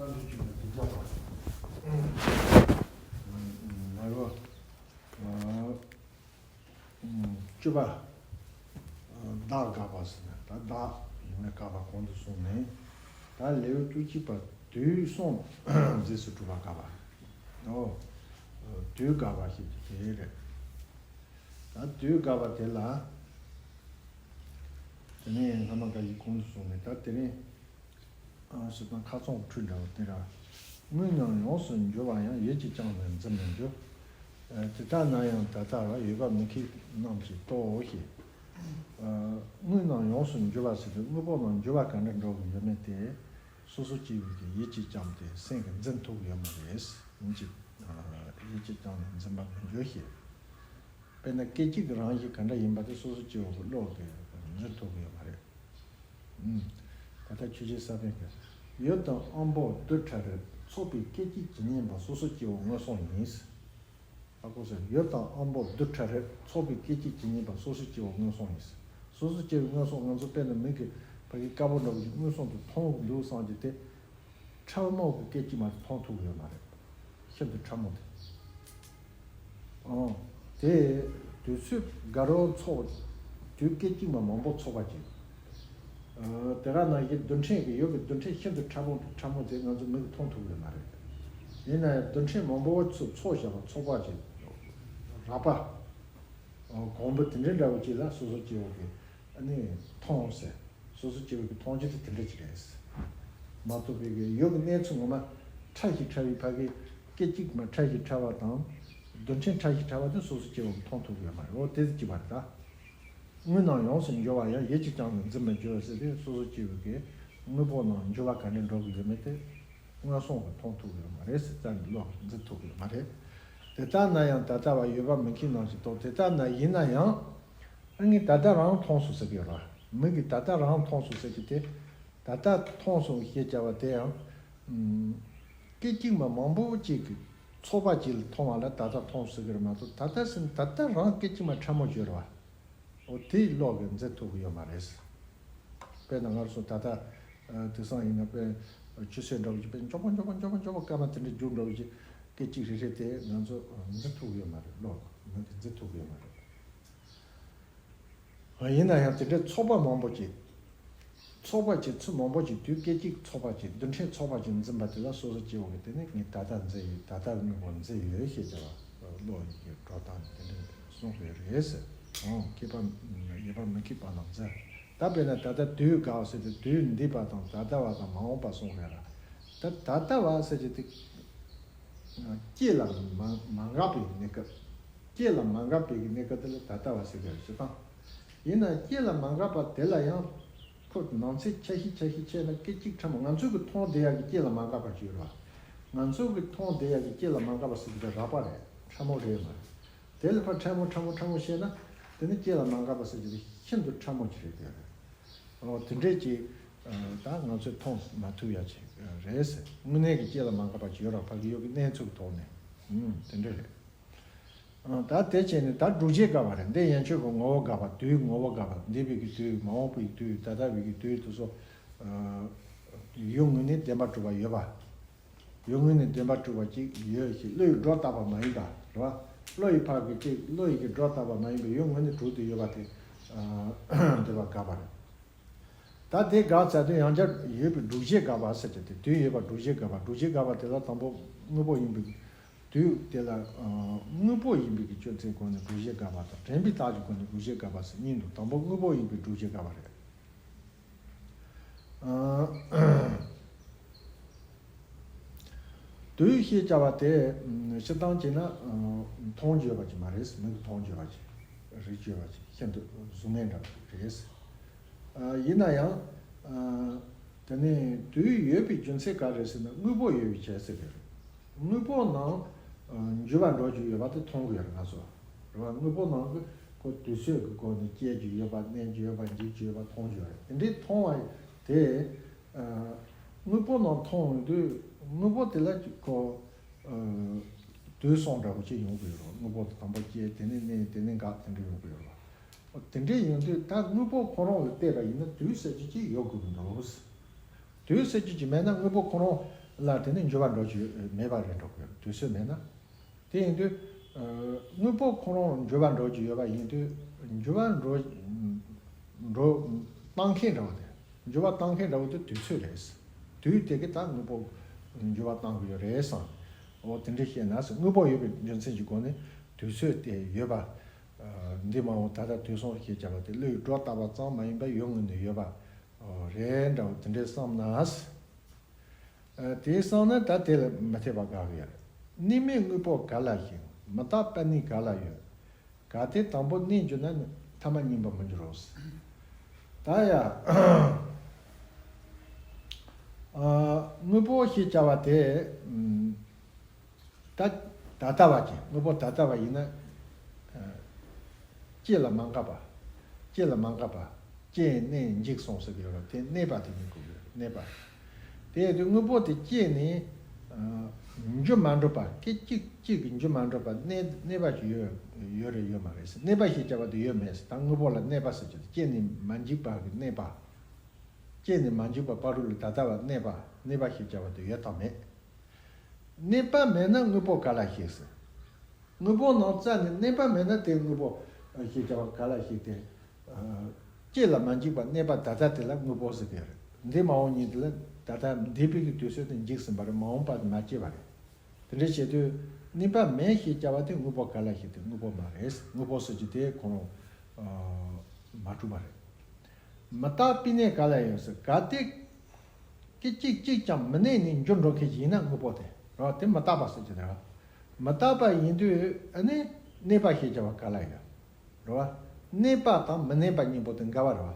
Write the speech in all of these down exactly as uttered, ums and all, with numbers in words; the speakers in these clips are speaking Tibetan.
ལེའུ་བཅུ་པ། བདག་དགག་པ་ཟེར་ན་ད་བདག་ཡིན་ན་དགག་པ་གོང་དུ་སོང་ནས། ད་ལེའུ་བཅུ་གཅིག་པ་དུས་གསུམ་རྫས་སུ་གྲུབ་པ་དགག་པ། ཨོ། དུས་དགག་པ་ཞེས་པ་དེ་རེད། ད་དུས་དགག་པ་དེ་ལ། དེ་ནས་སྔ་མ་དགག་གཞི་གོང་དུ་སོང་ནས་ད་དེ་ནས། ཨ། སྤྱིར་བཏང་ཁ་སང་འཁྲུལ་འདྲ་བོ་དེ་ར། དངོས་རྣམས་ཡོངས་སུ་འགྱུར་བ་ཡང་། ཡིད་ཀྱིས་ཀྱང་ནི་འཛིན་མི་འགྱུར། ཨ། དེ་ལྟ་ན་ཡང་ད་ལྟ་བ། ཡོད་པ་མི་མཁས་རྣམས་ཀྱིས་རྟོགས་ཞེས། ཨ། དངོས་རྣམས་ཡོངས་སུ་འགྱུར་བ་ཟེར་དུས་དངོས་པོ་རྣམས་འགྱུར་བ་ག་འདྲ་འགྲོ་གི་ཡོད་མེད་དེ། སོ་སོ་སྐྱེ་བོའི་གི་ཡིད་ཀྱིས་ཀྱང་དེ་སེམས་ཀྱིས་འཛིན་ཐུབ་ཀྱི་ཡོད་མ་རེད། ཡིད་ཀྱིས། ཨ། ཡིད་ཀྱིས་ཀྱང་ནི་འཛིན་པ་མི་འགྱུར་ཞེས། དཔེར་ན་སྐད་ཅིག་གི་རང་བཞིན་ག་འདྲ་ཡིན་པ་དེ་སོ་སོ་སྐྱེ་བོ་གི་བློ་གིས་འཛིན་ཐུབ་ཀྱི་ཡོད་མ་རེད། ཨུམ། ད་ལྟ་ཆོས་རྗེ་ས་པཎ་གྱིས། ཡུལ་དང་དབང་པོ་རྡུལ་ཕྲ་རེད། ཚོགས་པའི་སྐད་ཅིག་ཇི་སྙེད་པ། སོ་སོ་སྐྱེ་བོ་མངོན་སུམ་ཡིན། ཧ་གོ་སོང་། ཡུལ་དང་དབང་པོ་རྡུལ་ཕྲ་རེད། ཚོགས་པའི་སྐད་ཅིག་ཇི་སྙེད་པ། སོ་སོ་སྐྱེ་བོ་མངོན་སུམ་ཡིན། སོ་སོ་སྐྱེ་བོ་མངོན་སུམ། ང་ཚོ་དཔེར་ན་མིག་གིས་ཕ་གི་དཀར་པོ་འདྲ་བོ་ཞིག་མངོན་སུམ་དུ་མཐོང་གི་འདུག་བསམ་གྱི་དེ། ཕྲ་མོ་གི་སྐད་ཅིག་མ་གཏོགས་མཐོང་ཐུབ་ཀྱི་ཡོད་མ་རེད། ཤིན་ཏུ་ཕྲ་མོ་དེ། ཨང་། དེ་དུས་ཚོད་འགའ་རེ་ཚོགས། དུས་སྐད་ཅིག་མ་མང་པོ་ཚོགས་པ་ཅིག་ཨ། དེ་ག་ནང་བཞིན་རྡུལ་ཕྲན་གྱི། ཡུལ་གྱི་རྡུལ་ཕྲན་ཤིན་ཏུ་ཕྲ་མོ་ཕྲ་མོ་དེ་ང་ཚོ་མིག་གིས་མཐོང་ཐུབ་ཀྱི་ཡོད་མ་རེད། ཡིན་ན་ཡང་རྡུལ་ཕྲན་མང་པོ་ཚོ་ཚོགས་བཞག་པ། ཚོགས་པ་ཅིག་རགས་པ། ཨ། གོང་བུ་དེ་འདྲའི་འདྲ་བོ་ཅིག་ལ་སོ་སོ་སྐྱེ་བོ་གིས་ཨ་ནི་མཐོང་ཟེར། སོ་སོ་སྐྱེ་བོ་གི་མཐོང་རྒྱུ་དེ་དེ་འདྲ་ཅིག་རེད། མ་གཏོགས་པའི་གི་ཡུལ་གྱི་གནས་ཚུལ་ངོ་མ་ཕྲ་ཞིང་ཕྲ་བའི་ཕ་གི་སྐད་ཅིག་མ་ཕྲ་ཞིང་ཕྲ་བ་དང་། རྡུལ་ཕྲན་ཕྲ་ཞིང་ཕྲ་བ་དེ་སོ་སོ་སྐྱེ་བོ་གིས་མཐོང་ཐུབ་ཀྱི་ཡོད་མ་རེད། འོ་དེ་ཅིག་པ་རེད་ད། དངོས་རྣམས་ཡོངས་སུ་འགྱུར་བ་ཡང་། ཡིད་ཀྱིས་ཀྱང་ནི་འཛིན་མི་འགྱུར་ཟེར་ཏེ། སོ་སོ་སྐྱེ་བོ་གིས་དངོས་པོ་རྣམས་འགྱུར་བ་ག་འདྲ་འགྲོ་གི་ཡོད་མེད་དེ་མངོན་སུམ་གྱིས་མཐོང་ཐུབ་ཀྱི་ཡོད་མ་རེད་ཟེར། རྩ་ནས་བློ་གིས་འཛིན་ཐུབ་ཀྱི་ཡོད་མ་རེད། དེ་ལྟ་ན་ཡང་ད་ལྟ་བ། ཡོད་པ་མི་མཁས་རྣམས་ཀྱིས་རྟོགས། དེ་ལྟ་ན་ཡིན་ན་ཡང་། ཨ་ནི་ད་ལྟ་རང་མཐོང་སོང་ཟེར་གྱི་ཡོད་རེད། མིག་གིས་ད་ལྟ་རང་མཐོང་སོང་ཟེར་གྱི་དེ། ད་ལྟ་མཐོང་སོང་ཞེས་བྱ་བ་དེ་ཡང་། ཨུམ། སྐད་ཅིག་མ་མང་པོ་ཅིག་གི་ཚོགས་པ་ཅིག་ལ་མཐོང་བ་ལ་ད་ལྟ་མཐོང་སོང་ཟེར་གྱི་རེད་མ་གཏོགས། ད་ལྟ་ཟེར་ན་ད་ལྟ་རང་སྐད་ཅིག་མ་ཕྲ་མོ་ཅིག་ཡོད་རེད་བ། འོ་དེ་བློ་གིས་འཛིན་ཐུབ་ཀྱི་ཡོད་མ་རེད། དཔེར་ན་ང་ཚོ་ད་ལྟ། ཨ། དེང་སང་ཡིན་ན་དཔེ་ཆུ་ཚོད་འདྲ་བོ་ཅིག་དཔེ་མགྱོགས་པོ་མགྱོགས་པོ་མགྱོགས་པོ་མགྱོགས་པོ་སྐར་མ་དེ་འདྲ་རྒྱུག་འདྲ་བོ་ཅིག་སྐད་ཅིག་རེ་རེ་དེ་ང་ཚོ་འཛིན་ཐུབ་ཀྱི་ཡོད་མ་རེད། བློ་མིག་གིས་འཛིན་ཐུབ་ཀྱི་ཡོད་མ་རེད། ཡིན་ན་ཡང་དེ་འདྲའི་ཚོགས་པ་མང་པོ་ཅིག་ཚོགས་པ་ཅིག་ཚོགས་མང་པོ་ཅིག་དུས་སྐད་ཅིག་ཚོགས་པ་ཅིག་རྡུལ་ཕྲན་ཚོགས་པ་ཅིག་འཛིན་པ་དེ་ལ་སོ་སོ་སྐྱེ་བོ་གིས་དེ་ནི་ངས་ད་ལྟ་འཛིན་ཡོད། ད་ལྟ་དངོས་པོ་འཛིན་ཡོད་ཞེས་བྱ་བ་བློ་ཡི་གི་འགྲོ་སྟངས་དེ་འདྲ་གསུངས་པ་རེད་ཟེར། ཨང་། མཁས་པ། ཡོད་པ་མི་མཁས་པ་རྣམས་འཛིན། ད་དཔེར་ན་ད་ལྟ་དུས་དགག་ཟེར་དུས། དུས་འདས་པ་དང་ད་ལྟ་བ་དང་མ་འོངས་པ་གསུངས་པ་རེད། ད་ད་ལྟ་བ་ཟེར་གྱི་དེ། སྐྱེ་ལ་མ་མ་འགགས་པའི་གནས་སྐབས། སྐྱེ་ལ་མ་འགགས་པའི་གནས་སྐབས་དེ་ལ་ད་ལྟ་བ་ཟེར་གྱི་རེད། སྤྱིར་བཏང་། ཡིན་ན་སྐྱེ་ལ་མ་འགགས་པ་དེ་ལ་ཡང་ཁོ་ནང་ཚན་ཆ་ཤས་ཆ་ཤས་ཕྱེ་ན་སྐད་ཅིག་ཕྲ་མོ། ང་ཚོས་གི་མཐོང་བསྡད་ཡག་གི་སྐྱེ་ལ་མ་འགགས་པ་ཅིག་ཡོད་རེད་བ། ང་ཚོས་གི་མཐོང་བསྡད་ཡག་གི་སྐྱེ་ལ་མ་འགགས་པ་ཟེར་གྱི་དེ་རགས་པ་རེད། ཕྲ་མོ་རེད་མ་རེད། དེ་ལ་ཕར་ཕྲ་མོ་ཕྲ་མོ་ཕྲ་མོ་བཤད་ན། དེ་ནི་སྐྱེ་ལ་མ་འགགས་པ་ཟེར་གྱི་དེ་ཤིན་ཏུ་ཕྲ་མོ་ཅིག་རེད། དེ་རེད། ཨོ་དེ་འདྲས་ཀྱི། ཨ། ད་ང་ཚོས་མཐོང་མ་ཐུབ་ཡ་ཅིག་རེད་ཟེར། དངོས་གནས་ཀྱི་སྐྱེ་ལ་མ་འགགས་པ་ཅིག་ཡོད་རེད། ཕ་གི་ཡོད་ཀྱི་གནས་ཚུལ་གྱི་ཐོག་ནས། ཨུམ། དེ་འདྲས་རེད། ཨ། ད་དེ་བྱས་ནས་ད་སྒྲུབ་བྱེད་དགག་པ་རེད། འདི་ཡན་ཆོད་ཀྱི་ངོ་བོ་དགག་པ། དུས་ངོ་བོ་དགག་པ། འདས་པའི་གི་དུས། མ་འོངས་པའི་དུས། ད་ལྟ་བའི་གི་དུས་དེ་ཚོ། ཨ། ཡུལ་དངོས་གནས་བདེན་པར་གྲུབ་པ་ཡོད་པ། ཡུལ་དངོས་གནས་བདེན་པར་གྲུབ་པ་ཅིག་ཡོད་ཞེས་བློ་ཡིས་སྒྲོ་བཏགས་པ་མ་ཡིན་པ་རེད་བ། བློ་ཡི་ཕར་གྱི་ཅིག་བློ་ཡིས་ཀྱི་སྒྲོ་བཏགས་པ་མ་ཡིན་པའི་ཡུལ་དངོས་གནས་གྲུབ་ཏུ་ཡོད་པ་དེ། ཨ། འདི་པ་དགག་པ་རེད། ད་དེ་དགག་ཚར་དུས་ཡང་བསྐྱར་ཡོད་པའི་སྒྲུབ་བྱེད་དགག་པ་ཟེར་གྱི་དེ། དུས་ཡོད་པ་སྒྲུབ་བྱེད་དགག་པ། སྒྲུབ་བྱེད་དགག་པ་དེ་ལ་དང་པོ་དངོས་པོ་ཡིན་པའི་དུས་དེ་ལ། ཨ། དངོས་པོ་ཡིན་པའི་གི་ཆོས་ཚན་སྒོ་ནས་སྒྲུབ་བྱེད་དགག་པ་དང་། དྲན་པའི་རྟགས་ཀྱི་སྒོ་ནས་སྒྲུབ་བྱེད་དགག་པ་ཟེར་གཉིས་འདུག་དང་པོ་དངོས་པོ་ཡིན་པའི་སྒྲུབ་བྱེད་དགག་པ་རེད། ཨ། དུས་ཞེས་བྱ་བ་དེ། ཨ། སྤྱིར་བཏང་བྱས་ན། ཨ། མཐོང་རྒྱུ་ཡོད་པ་ཅིག་མ་རེད། མིག་གིས་མཐོང་རྒྱུ་ཡོད་པ་ཅིག་རེག་རྒྱུ་ཡོད་པ་ཅིག་ཤིན་ཏུ་གཟུགས་མེད་འདྲ་བ་ཅིག་རེད། ཨ། ཡིན་ན་ཡང་། ཨ། དེ་ནས་དུས་ཡོད་པའི་རྒྱུ་མཚན་ག་རེ་ཟེར་ན་དངོས་པོ་ཡོད་པའི་ཕྱིར་ཟེར་གྱི་རེད། དངོས་པོ་རྣམས། ཨ། འགྱུར་བ་འགྲོ་རྒྱུ་ཡོད་པ་དེ་མཐོང་གི་ཡོད་རེད་ང་ཚོ། རེད་བ། དངོས་པོ་རྣམས་ཀྱི་ཁོ་དུས་ཚོད་ཀྱི་སྒོ་ནས་སྐྱེ་རྒྱུ་ཡོད་པ། གནས་རྒྱུ་ཡོད་པ། འཇིག་རྒྱུ་ཡོད་པ་མཐོང་རྒྱུ་ཡོད་རེད། དེ་འདྲའི་མཐོང་བ་དེ། ཨ། དངོས་པོ་རྣམས་མཐོང་ཡོང་དུས་དངོས་པོ་དེ་ལ་ཁོ། ཨ། དུས་གསུམ་འདྲ་བོ་ཅིག་ཡོང་གི་ཡོད་རེད། དངོས་པོ་དེ་དང་པོ་སྐྱེ། དེ་ནས་གནས། དེ་ནས་འགག་དེ་འདྲ་ཡོང་གི་ཡོད་རེད། དེ་འདྲ་ཡིན་དུས་ད་དངོས་པོ་ཁོ་རང་ལ་བལྟས་པ་ཡིན་ན་དུས་ཟེར་རྒྱུ་ཅིག་ཡོད་དགོས་ཀྱི་འདུག་དུས་ཟེར་རྒྱུ་ཅིག་མེད་ན་དངོས་པོ་ཁོ་རང་ ལ་དེ་ནི་འགྱུར་བ་འགྲོ་རྒྱུ་མེད་པ་རེད་འགྲོ་གི་ཡོད། དུས་ཚོད་མེད་ན། དེ་ཡིན་དུས། ཨ། དངོས་པོ་ཁོ་རང་འགྱུར་བ་འགྲོ་རྒྱུ་ཡོད་པ་ཡིན་དུས། འགྱུར་བ་འགྲོ་འགྲོ་བཏང་མཁན་འདྲ་བོ་དེ། འགྱུར་བ་བཏང་མཁན་འདྲ་བོ་དེ་དུས་ཚོད་རེད། དུས་དེ་གི་ད་དངོས་པོ་འགྱུར་བ་བཏང་གི་ཡོད་རེད་བསམ། འོ་དེ་འདྲ་བཤད་ན་ཟེར། དངོས་པོ་ཡོད་པའི་རྒྱུ་མཚན་གྱི་སྒོ་ནས་དུས་ཚོད་དེ་ཡོད་པ། ཨ། འདི་མ་འོངས་ད་ལྟ་དུས་གསུམ་ཞེས་བྱ་བ་དེ་བློས་སྒྲོ་བཏགས་པ་ཙམ་མ་ཡིན་པར་ཡོད་ངེས་ནས་ཡོད་པ། ཨོ། རེད་འདྲ་བོ་དེ་འདྲས་བསམ་ན། ཨ། དེ་བསམ་ན་ད་དེ་ལ་མི་འཐད་པ་དགག་གི་ཡོད་རེད། གནས་མེད་དངོས་པོ་ག་ལ་ཞིག་མི་རྟག་པ་ནི་ག་ལ་ཡོད། གལ་ཏེ་དང་པོ་གནས་གྱུར་ན། ཐ་མ་གཉིས་པ་མི་འགྱུར་རོ། ད་ཡ། ཨ། དངོས་པོ་ཞེས་བྱ་བ་དེ། ཨམ། ད་ད་ལྟ་བ་ཅན། དངོས་པོ་ད་ལྟ་བ་ཡིན་ན། ཨ། སྐྱེ་ལ་མ་འགགས་པ། སྐྱེ་ལ་མ་འགགས་པ། སྐྱེས་གནས་འཇིག་གསུམ་ཟེར་གྱི་ཡོད་རེད། དེ་གནས་པ་དེ་ཉིད་དགོས་ཀྱི་ཡོད་རེད། གནས་པ། དེ་ཡིན་དུས་དངོས་པོ་དེ་སྐྱེས་ནས། ཨ། འགྱུར་མ་འགྲོ་བ། སྐད་ཅིག་གཅིག་གིས་འགྱུར་མ་འགྲོ་བ་གནས་གནས་པ་ཞིག་ཡོད་ཡོད་རེད་ཡོད་མ་རེད་ཟེར། གནས་པ་ཞེས་བྱ་བ་དེ་ཡོད་མེད་ཟེར། ད་དངོས་པོ་ལ་གནས་པ་ཟེར་གྱི་དེ་སྐྱེས་ནས་མ་འཇིག་པ་གི་གནས་པ། སྐྱེས་ནས་མ་འཇིག་པ་བར་དུ་ལ་ད་ལྟ་བ་གནས་པ། གནས་པ་ཞེས་བྱ་བ་དེ་ཡོད་དམ་མེད། གནས་པ་མེད་ན་དངོས་པོ་ག་ལ་ཞིག་ཟེར། དངོས་པོ་ནང་རྩ་ནས་གནས་པ་མེད་ན་དེ་དངོས་པོ་ཞེས་བྱ་བ་ག་ལ་ཞིག་སྟེ། ཨ། སྐྱེ་ལ་མ་འཇིག་པ་གནས་པ་ད་ལྟ་དེ་ལ་དངོས་པོ་ཟེར་གྱི་ཡོད་རེད། འདས་མ་འོངས་གཉིས་དེ་ལ་ད་ལྟ་འདས་པའི་གི་དུས་ཚོད་དེ་འཇིག་ཟིན་པ་རེད། མ་འོངས་པ་མ་སྐྱེས་པ་རེད། དེ་འདྲ་བྱེད་དུས་གནས་པ་མེད་ཞེས་བྱ་བ་དེ་དངོས་པོ་ག་ལ་ཞིག་སྟེ་དངོས་པོ་མ་རེད། དངོས་པོ་ཟེར་གྱི་དེ་ཁོ་རང་། ཨ། མ་གྲུབ་པ་རེད། མི་རྟག་པའི་གནས་ག་ལ་ཡོད་ཟེར། གལ་ཏེ་སྐད་ཅིག་གཅིག་ཀྱང་མི་གནས་ནས་འགྱུར་འགྲོ་མཁན་ཞིག་ཡིན་ན་དངོས་པོ་དེ་རེད་བ། དེ་མི་རྟག་པ་ཟེར་གྱི་རེད་བ། མི་རྟག་པ་ཡིན་དུས་ཨ་ནི་གནས་པ་ཞེས་བྱ་བ་ག་ལ་ཡོད་རེད་བ། གནས་པ་དང་མི་གནས་པ་གཉིས་པོ་དེ་འགལ་བ་རེད་བ།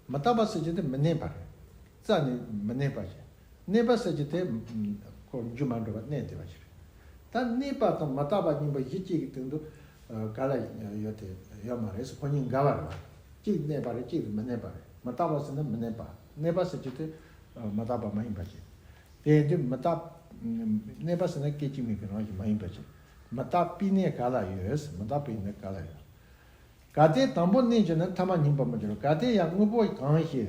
མི་རྟག་པ་ཟེར་གྱི་དེ་མི་གནས་པ་རེད། རྩ་ནས་མི་གནས་པ་ཞིག་གནས་པ་ཟེར་གྱི་དེ། ཨ། ཁོ་འགྱུར་མ་འགྲོ་བ་གནས་བསྡད་པ་ཞིག་རེད། ད་གནས་པ་དང་མི་རྟག་པ་གཉིས་པོ་གཞི་གཅིག་གི་སྟེང་དུ། ཨ། ག་ལ་ཡོད་དེ་ཡོད་མ་རེད་ཟེར། ཁོ་གཉིས་འགལ་བ་རེད་བ། གཅིག་གནས་པ་རེད། གཅིག་མི་གནས་པ་རེད། མི་རྟག་པ་ཟེར་ན་མི་གནས་པ། གནས་པ་ཟེར་གྱི་དེ། ཨ། མི་རྟག་པ་མ་ཡིན་པ་ཅིག་དེ་ཡིན་དུས་མི་རྟག་གནས་པ་ཟེར་ན་སྐད་ཅིག་མའི་གི་རང་བཞིན་མ་ཡིན་པ་ཅིག་མི་རྟག་པའི་གནས་ག་ལ་ཡོད། མི་རྟག་པའི་གནས་ག་ལ་ཡོད། གལ་ཏེ་དང་པོ་གནས་གྱུར་ན། ཐ་མ་གཉིས་པ་མི་འགྱུར་རོ། གལ་ཏེ་ཡང་དངོས་པོ་གང་ཞིག་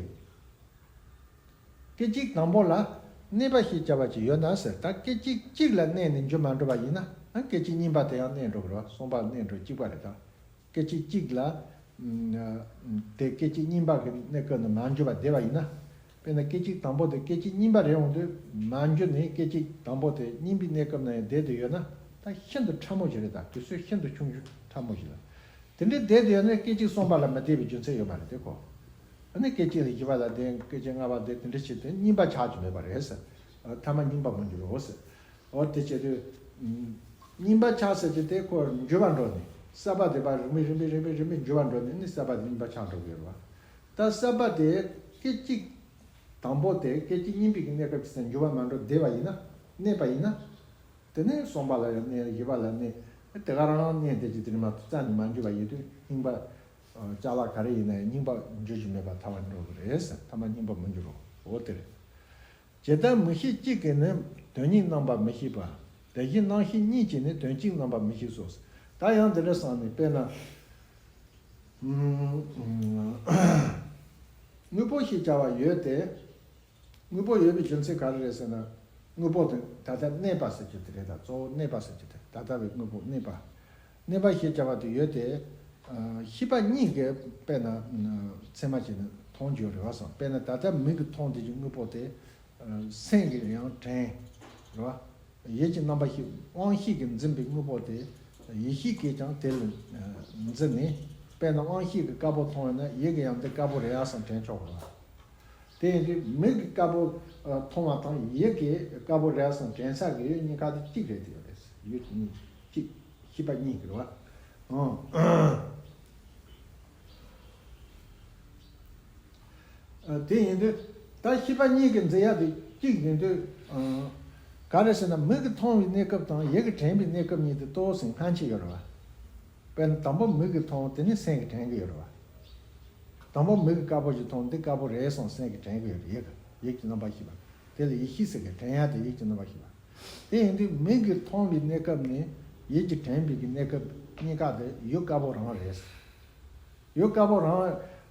སྐད་ཅིག་དང་པོ་ལ་གནས་པ་ཞེས་བྱ་བ་ཅིག་ཡོད་ན་ཟེར། ད་སྐད་ཅིག་གཅིག་ལ་གནས་ནས་འགྱུར་མ་འགྲོ་བ་ཡིན་ན། ཨ། སྐད་ཅིག་གཉིས་པ་དེ་ཡང་གནས་འགྲོ་གི་རེད་བ། གསུམ་པ་ལ་གནས་འགྲོ། གཅིག་པ་རེད་ད། སྐད་ཅིག་གཅིག་ལ། ཨ། དེ་སྐད་ཅིག་གཉིས་པ་གི་གནས་སྐབས་ནས་མ་འགྱུར་བ་བསྡད་པ་ཡིན་ན། དཔེར་ན་སྐད་ཅིག་དང་པོ་དེ་སྐད་ཅིག་གཉིས་པ་རེད་འོང་དུས་མ་འགྱུར་ནས་སྐད་ཅིག་དང་པོ་དེ་གཉིས་པའི་གནས་སྐབས་ན་ཡང་བསྡད་དེ་ཡོད་ན། ད་ཤིན་ཏུ་ཕྲ་མོ་ཞིག་རེད། ད་དུས་ཚོད་ཤིན་ཏུ་ཆུང་ཆུང་ཕྲ་མོ་ཞིག་ལ། དེ་འདྲའི་བསྡད་དེ་ཡོད་ན་སྐད་ཅིག་གསུམ་པ་ལ་མི་བསྡད་པའི་རྒྱུ་མཚན་ཡོད་མ་རེད་དེ་ཁོ། ཨ་ནི་སྐད་ཅིག་ལ་བཞི་པ་ལ་བསྡད། སྐད་ཅིག་ལྔ་པ་བསྡད། དེ་འདྲ་བྱེད་དུས་གཉིས་པ་ཆགས་རྒྱུ་མེད་པ་རེད་ཟེར། ཨ། ཐ་མ་གཉིས་པ་མི་འགྱུར་རོ་ཟེར། འོ་དེ་བྱེད་དུས། ཨ། གཉིས་པ་ཆགས་ཟེར་གྱི་དེ་ཁོ་འགྱུར་བ་འགྲོ་ནས་གསར་པ་བསྡད་པ་རིམ་པས་རིམ་པས་རིམ་པས་རིམ་པས་འགྱུར་བ་འགྲོ་ནས་ནི་གསར་པ་དེ་གཉིས་པ་ཆགས་འགྲོ་གི་ཡོད་རེད་བ། ད་གསར་པ་དེ་སྐད་ཅིག་དང་པོ་དེ་སྐད་ཅིག་གཉིས་པའི་གི་གནས་སྐབས་ཀྱི་ས་འགྱུར་བ་མ་འགྲོ་བསྡད་པ་ཡིན་ན། གནས་པ་ཡིན་ན། དེ་ནས་གསུམ་པ་ལ་ཡང་གནས། བཞི་པ་ལ་གནས། དེ་ག་རང་གནས་བསྡད་ཀྱི་དེ་ནི་མ་རྩ་ནས་མ་འགྱུར་བ་ཡིན་དུས་རྙིང་པ། ཨ། ཅ་ལག་ག་རེ་ཡིན་ན་ཡང་རྙིང་པ་འགྱུར་རྒྱུ་མེད་པར་ཐལ་བར་འགྲོ་གི་རེད་ཟེར། ཐ་མ་རྙིང་པ་མི་འགྱུར་རོ། འོ་དེ་རེད། ཇི་ལྟར་མིག་ཤེས་གཅིག་གིས་ནི་དོན་གཉིས་རྣམ་པར་མི་ཤེས་པ། དེ་བཞིན་རྣམ་ཤེས་གཉིས་ཀྱིས་ནི་དོན་གཅིག་རྣམ་པར་མི་ཤེས་སོ། ད་ཡང་འདི་འདྲ་བསམ་ནས་དཔེར་ན། ཨ། དངོས་པོ་ཞེས་བྱ་བ་ཡོད་དེ། དངོས་པོ་ཡོད་པའི་རྒྱུ་མཚན་ག་རེ་རེད་ཟེར་ན། དངོས་པོ་དེ་ད་ལྟ་གནས་པ་ཟེར་རྒྱུ་དེ་རེད་ད། གཙོ་བོ་གནས་པ་ཟེར་རྒྱུ་དེ། ད་ལྟ་བའི་དངོས་པོ་གནས་པ། གནས་པ་ཞེས་བྱ་བ་དེ་ཡོད་དེ། ཨ། ཤེས་པ་གཉིས་ཀྱིས་དཔེར་ན། ཨ། ཚད་མ་བྱས་ནས་མཐོང་རྒྱུ་རེད་བ་བསམ། དཔེར་ན་ད་ལྟ་མིག་གིས་མཐོང་བསྡད་ཀྱི་དངོས་པོ་དེ། ཨ། སེམས་ཀྱིས་ཡང་དྲན། རེད་བ། ཡིད་ཀྱི་རྣམ་པ་ཤེས། དབང་ཤེས་ཀྱིས་འཛིན་པའི་དངོས་པོ་དེ། ཡིད་ཤེས་ཀྱིས་ཀྱང་དེ་ལ། ཨ། འཛིན་ནས། དཔེར་ན་དབང་ཤེས་ཀྱིས་དཀར་པོ་མཐོང་བས་ན་ཡིད་ཀྱིས་ཡང་དེ་དཀར་པོ་རེད་ཡ་བསམ་དྲན་ཆོག་གི་རེད་བ། དེ་ཡིན་དུས་མིག་གིས་དཀར་པོ། ཨ། མཐོང་བ་དང་ཡིད་ཀྱིས་དཀར་པོ་རེད་བསམ་དྲན་ས་གི་ཡུལ་གཉིས་ཀ་དེ་གཅིག་རེད། དེ་ཡོད་རེད། ཡུལ་གཉིས་གཅིག་ཤེས་པ་གཉིས་ཀྱི་རེད་བ། ཨང་། ཨ། དེ་ཡིན་དུས་ད་ཤེས་པ་གཉིས་ཀྱི་འཛིན་ཡ་དེ་གཅིག་ཡིན་དུས། ཨང་། ག་རེ་ཟེར་ན་མིག་གིས་མཐོང་བའི་གནས་སྐབས་དང་ཡིད་ཀྱིས་དྲན་པའི་གནས་སྐབས་གཉིས་དེ་ཏོག་ཙམ་སྔ་ཕྱི་ཡོད་རེད་བ། དཔེར་ན་དང་པོ་མིག་གིས་མཐོང་། དེ་ནས་སེམས་ཀྱིས་དྲན་གྱི་ཡོད་རེད་བ། དང་པོ་མིག་གིས་དཀར་པོ་ཞིག་མཐོང་། འདི་དཀར་པོ་རེད་བསམ་སེམས་ཀྱིས་དྲན་གྱི་ཡོད་རེད། ཡིད་ཀྱི་ཡིད་ཀྱི་རྣམ་པར་ཤེས་པ། དེ་ལ་ཡིད་ཤེས་ཟེར་གི། དྲན་ཡ་དེ་ཡིད་ཀྱི་རྣམ་པར་ཤེས་པ། དེ་ཡིན་དུས་མིག་གིས་མཐོང་བའི་གནས་སྐབས་ནས་ཡིད་ཀྱིས་དྲན་པའི་གི་གནས་སྐབས་གཉིས་ཀ་དེ་ཡུལ་དཀར་པོ་རང་རེད། ཡུལ་དཀར་པོ་རང་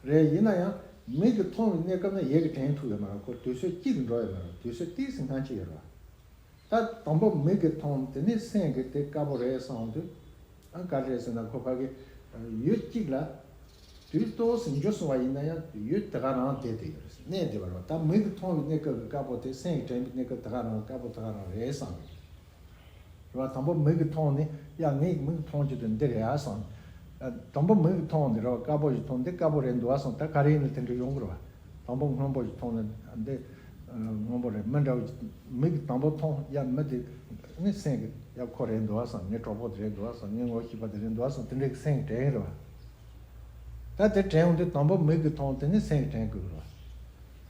རེད། ཡིན་ན་ཡང་མིག་གིས་མཐོང་བའི་གནས་སྐབས་ན་ཡིད་ཀྱིས་དྲན་ཐུབ་ཡོད་མ་རེད། ཁོ་དུས་ཚོད་གཅིག་གི་འགྲོ་ཡོད་མ་རེད། དུས་ཚོད་ཏོག་ཙམ་སྔ་ཕྱི་ཡོད་རེད། ད་དང་པོ་མིག་གིས་མཐོང་། དེ་ནས་སེམས་ཀྱིས་དེ་དཀར་པོ་རེད་བསམ་དུས། ཨ། ག་རེ་རེད་ཟེར་ན། ཁོ་ཕ་གི་ཡུལ་གཅིག་ལ་དུས་ཏོག་ཙམ་འགྱུར་སོང་བ་ཡིན་ན་ཡང་ཡུལ་དེ་ག་རང་བསྡད་དེ་ཡོད་རེད། གནས་དེ་བར་བ། ད་མིག་གིས་མཐོང་བའི་གནས་སྐབས་ཀྱི་དཀར་པོ་དེ་སེམས་ཀྱིས་དྲན་པའི་གནས་སྐབས་དེ་ག་རང་དཀར་པོ་དེ་ག་རང་རེད་བསམ་གི། རེད་བ། དང་པོ་མིག་གིས་མཐོང་ནས། ཡ། ངས་མིག་མཐོང་རྒྱུ་དེ་འདི་རེད་ཨ་བསམ། ཨ། དང་པོ་མིག་གིས་མཐོང་ནས། རེད་བ། དཀར་པོ་ཞིག་མཐོང་། འདི་དཀར་པོ་རེད་འདུག་ཨ་བསམ། ད་ག་རེ་ཡིན་ན་དེ་འདྲ་ཡོང་གི་རེད་བ། དང་པོ་སྔོན་པོ་ཞིག་མཐོང་ནས། འདི་སྔོན་པོ་རེད། མི་འདྲ་བ་ཞིག་མིག་གིས་དང་པོ་མཐོང་། ཡ། མི་དེ་ནི་སེམས་ཀྱིས། ཡ། ཁོ་རེད་འདུག་ཨ་བསམ། ངའི་གྲོགས་པོ་དེ་རེད་འདུག་ཨ་བསམ། ངའི་ངོ་ཤེས་པ་དེ་རེད་འདུག་ཨ་བསམ། དེ་འདྲའི་སེམས་ཀྱིས་དྲན་གི་རེད་བ། ད་དེ་དྲན་འོང་དུས་དང་པོ་མིག་གིས་མཐོང་། དེ་ནས་སེམས་ཀྱིས་དྲན་དགོས་རེད་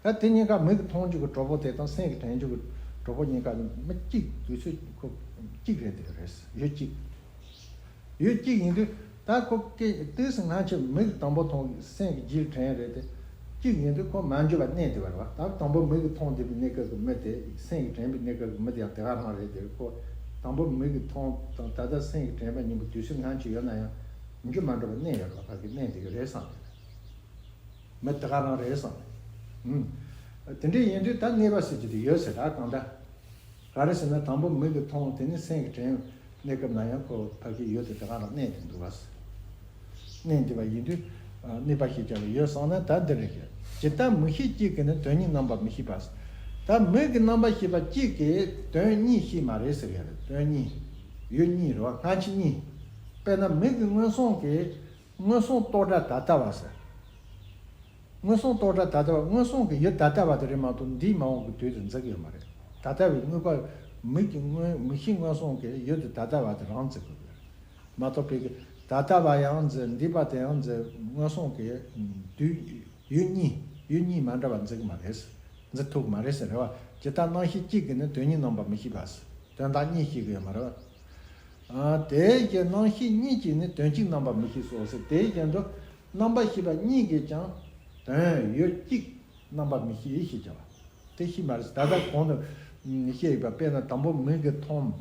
བ། ད་དེ་གཉིས་ཀ། མིག་གིས་མཐོང་རྒྱུ་གི་གྲོགས་པོ་དེ་དང་སེམས་ཀྱིས་དྲན་རྒྱུ་གི་གྲོགས་པོ་གཉིས་ཀ་ནི་མི་གཅིག། དུས་ཚོད་ཁོ་གཅིག་རེད། དེ་རེད། ཡུལ་གཅིག་ཡུལ་གཅིག་ཡིན་དུས། ད་ཁོ་སྐད་དུས་སུ་སྔ་ཕྱི་མིག་གིས་དང་པོ་མཐོང་། སེམས་ཀྱིས་རྗེས་དྲན་རེད་དེ། གཅིག་ཡིན་དུས་ཁོ་མ་འགྱུར་བ་གནས་དེ་བར་བ། ད་དང་པོ་མིག་གིས་མཐོང་བསྡད་པའི་གནས་སྐབས་ཀྱི་མི་དེ། སེམས་ཀྱིས་དྲན་པའི་གནས་སྐབས་ཀྱི་མི་དེ་ཡང་དེ་ག་རང་རེད་དེ། ཁོ་དང་པོ་མིག་གིས་མཐོང་དང་ད་ལྟ་སེམས་ཀྱིས་དྲན་པ་གཉིས་པོ་དུས་ཚོད་སྔ་ཕྱི་ཡོད་ན་ཡང་འགྱུར་མ་འགྲོ་བ་གནས་ཡོད་རེད་བ། ཕ་གི་གནས་དེ་ག་རེད་བསམ། མི་དེ་ག་རང་རེད་བསམ། ཨུམ། དེ་འདྲ་ཡིན་དུས་ད་གནས་པ་ཟེར་གྱི་དེ་ཡོད་ཟེར། ད་གང་ལྟར། ག་རེ་ཟེར་ན། དང་པོ་མིག་གིས་མཐོང་། དེ་ནས་སེམས་ཀྱིས་དྲན་གནས་སྐབས་ན་ཡང་ཁོ་ཕ་གི་ཡུལ་དེ་དེ་ག་རང་གནས་དེ་འདུག་བ། གནས་འདི་བ་ཡིན་དུས། ཨ། གནས་པ་ཞེས་བྱ་བ་ཡོད་བསམ་ན། ད་འདི་རེད་ཤག་ཇི་ལྟར་མིག་ཤེས་གཅིག་གིས་ནི་དོན་གཉིས་རྣམ་པར་མི་ཤེས་པ། ད་མིག་གི་རྣམ་པར་ཤེས་པ་གཅིག་གིས་དོན་གཉིས་ཤེས་མ་རེད་ཟེར་ཡ་རེད། དོན་གཉིས། ཡུལ་གཉིས་རེད་བ། སྔ་ཕྱི་གཉིས། དཔེར་ན་མིག་གི་མངོན་སུམ་གྱིས། མངོན་སུམ་རྟོག་སྒྲ་ད་ལྟ་བ་ཟེར། མངོན་སུམ་རྟོག་སྒྲ་ད་ལྟ་བ། མངོན་སུམ་གྱི་ཡུལ་ད་ལྟ་བ་དེ་རེད་མ་གཏོགས་འདས་མ་འོངས་ཀྱི་དུས་དེ་འཛིན་གྱི་ཡོད་མ་རེད། ད་ལྟ་བའི་དངོས་པོ། མིག་གི་མངོན། མིག་ཤེས་མངོན་སུམ་གྱི་ཡུལ་དེ་ད་ལྟ་བ་དེ་རང་འཛིན་དགོས་ཀྱི་རེད་མ་གཏོགས། ཕ་གི་ད་ལྟ་བ་ཡང་འཛིན། འདས་པ་དེ་ཡང་འཛིན། མངོན་སུམ་གྱི་དུས། ཡུལ་གཉིས། ཡུལ་གཉིས་མ་འདྲ་བ་འཛིན་གྱི་མ་རེད། འཛིན་ཐུབ་ཀྱི་མ་རེད་ཟེར་རེད་བ། ཇི་ལྟར་རྣམ་ཤེས་གཅིག་གིས་ནི་དོན་གཉིས་རྣམ་པར་མི་ཤེས་པ་ཟེར། དོན་དག་གཉིས་ཤེས་ཀྱི་ཡོད་མ་རེད་བ། ཨ། དེ་བཞིན་རྣམ་ཤེས་གཉིས་ཀྱིས་ནི་དོན་གཅིག་རྣམ་པར་མི་ཤེས་སོ་ཟེར། དེ་བཞིན་དུ་རྣམ་པར་ཤེས་པ་གཉིས་ཀྱིས་ཀྱང་དོན་ཡུལ་གཅིག་རྣམ་པར་མི་ཤེས་ཞེས་བྱ་བ། དེ་ཤེས་མ་རེད། ད་ལྟ་གོང་དུ་བཤད་ཡོད་པ། དཔེར་ན་དང་པོ་མིག་གིས་མཐོང་།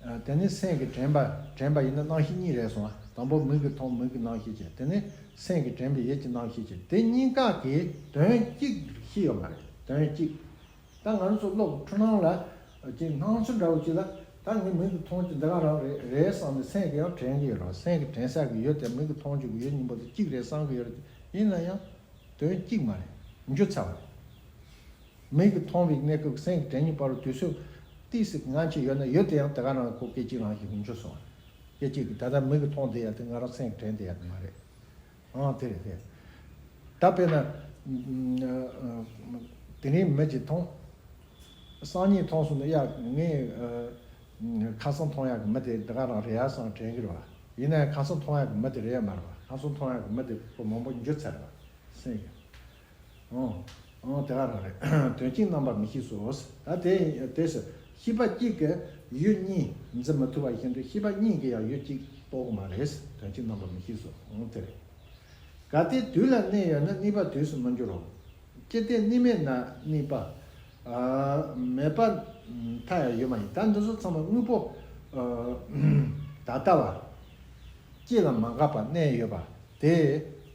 ཨ། དེ་ནས་སེམས་ཀྱིས་དྲན་པ། དྲན་པ་ཡིན་ན་རྣམ་ཤེས་གཉིས་རེད་སོང་། དང་པོ་མིག་གིས་མཐོང་། མིག་གི་རྣམ་ཤེས་བྱས། དེ་ནས་སེམས་ཀྱིས་དྲན་པའི་ཡིད་ཀྱི་རྣམ་ཤེས་བྱས། དེ་གཉིས་ཀ་གིས་དོན་གཅིག་ཤེས་ཡོད་མ་རེད། དོན་གཅིག་ད་ང་རང་ཚོ་སློབ་འཁྲུལ་སྣང་ལ་ཅིག་སྣང་ཚུལ་འདྲ་བོ་ཅིག་ལ། ད་ངས་མིག་གིས་མཐོང་རྒྱུ་འདི་ག་རང་རེད་རེད་བསམ་ནས་སེམས་ཀྱིས་ཡང་དྲན་གྱི་ཡོད་རེད། སེམས་ཀྱིས་དྲན་ས་གི་ཡུལ་དེ། མིག་གིས་མཐོང་རྒྱུ་གི་ཡུལ་གཉིས་པོ་དེ་གཅིག་རེད་བསམ་གི་ཡོད་རེད། ཡིན་ན་ཡང་དོན་གཅིག་མ་རེད། འགྱུར་ཚར་བ་རེད། མིག་གིས་མཐོང་བའི་གནས་སྐབས་སེམས་ཀྱིས་དྲན་གྱི་བར་དུ་དུས་ཚོད་ཏོག་ཙམ་སྔ་ཕྱི་ཡོད་ན། ཡུལ་དེ་ཡང་དེ་ག་རང་ཁོ་སྐད་ཅིག་རང་བཞིན་གྱིས་འགྱུར་སོང་བ་རེད། སྐད་ཅིག་གིས། ད་ལྟ་མིག་གིས་མཐོང་བསྡད་ཡ་དེ་ང་རང་སེམས་ཀྱིས་དྲན་བསྡད་ཡ་དེ་མ་རེད། ཨང་། དེ་རེད། དེ། ད་དཔེར་ན། ཨ། དེ་རིང་མི་གཅིག་མཐོང་། སང་ཉིན་མཐོང་སོང་ན། ཡ། ངས། ཨ། ཁ་སང་མཐོང་ཡག་གི་མི་དེ་འདི་ག་རང་རེད་ཡ་བསམ་དྲན་གྱི་རེད་བ། ཡིན་ན་ཡང་ཁ་སང་མཐོང་ཡག་གི་མི་དེ་རེད་ཡ་མ་རེད་བ། ཁ་སང་མཐོང་ཡག་གི་མི་དེ་ཁོ་མང་པོ་འགྱུར་ཚར་རེད་བ། སེམས་ཀྱི། ཨང་། ཨང་། དེ་ག་རང་རེད། དོན་གཅིག་རྣམ་པར་མི་ཤེས་སོ། ད་དེ། དེ་སུ། ཤེས་པ་གཅིག་གིས་ཡུལ་གཉིས་འཛིན་མི་ཐུབ་པ་བཞིན་དུ། ཤེས་པ་གཉིས་ཀྱིས་ཡང་ཡུལ་གཅིག་རྟོགས་ཀྱི་མ་རེད། དོན་གཅིག་རྣམ་པར་མི་ཤེས་སོ། ཨང་། དེ་རེད། གལ་ཏེ་དུས་ལ་གནས་ཡོད་ན། གནས་པ་དུས་སུ་མི་འགྱུར་རོ། ཅི་སྟེ་གནས་མེད་ན་གནས་པ། ཨ། མེད་པ་མཐའ་ཡང་ཡོད་མ་ཡིན། ད་འདི་ཚོ་ཚང་མ་དངོས་པོ། ཨ། ད་ལྟ་བ། སྐྱེ་ལ་མ་འགགས་པར་གནས་ཡོད་པ་དེ་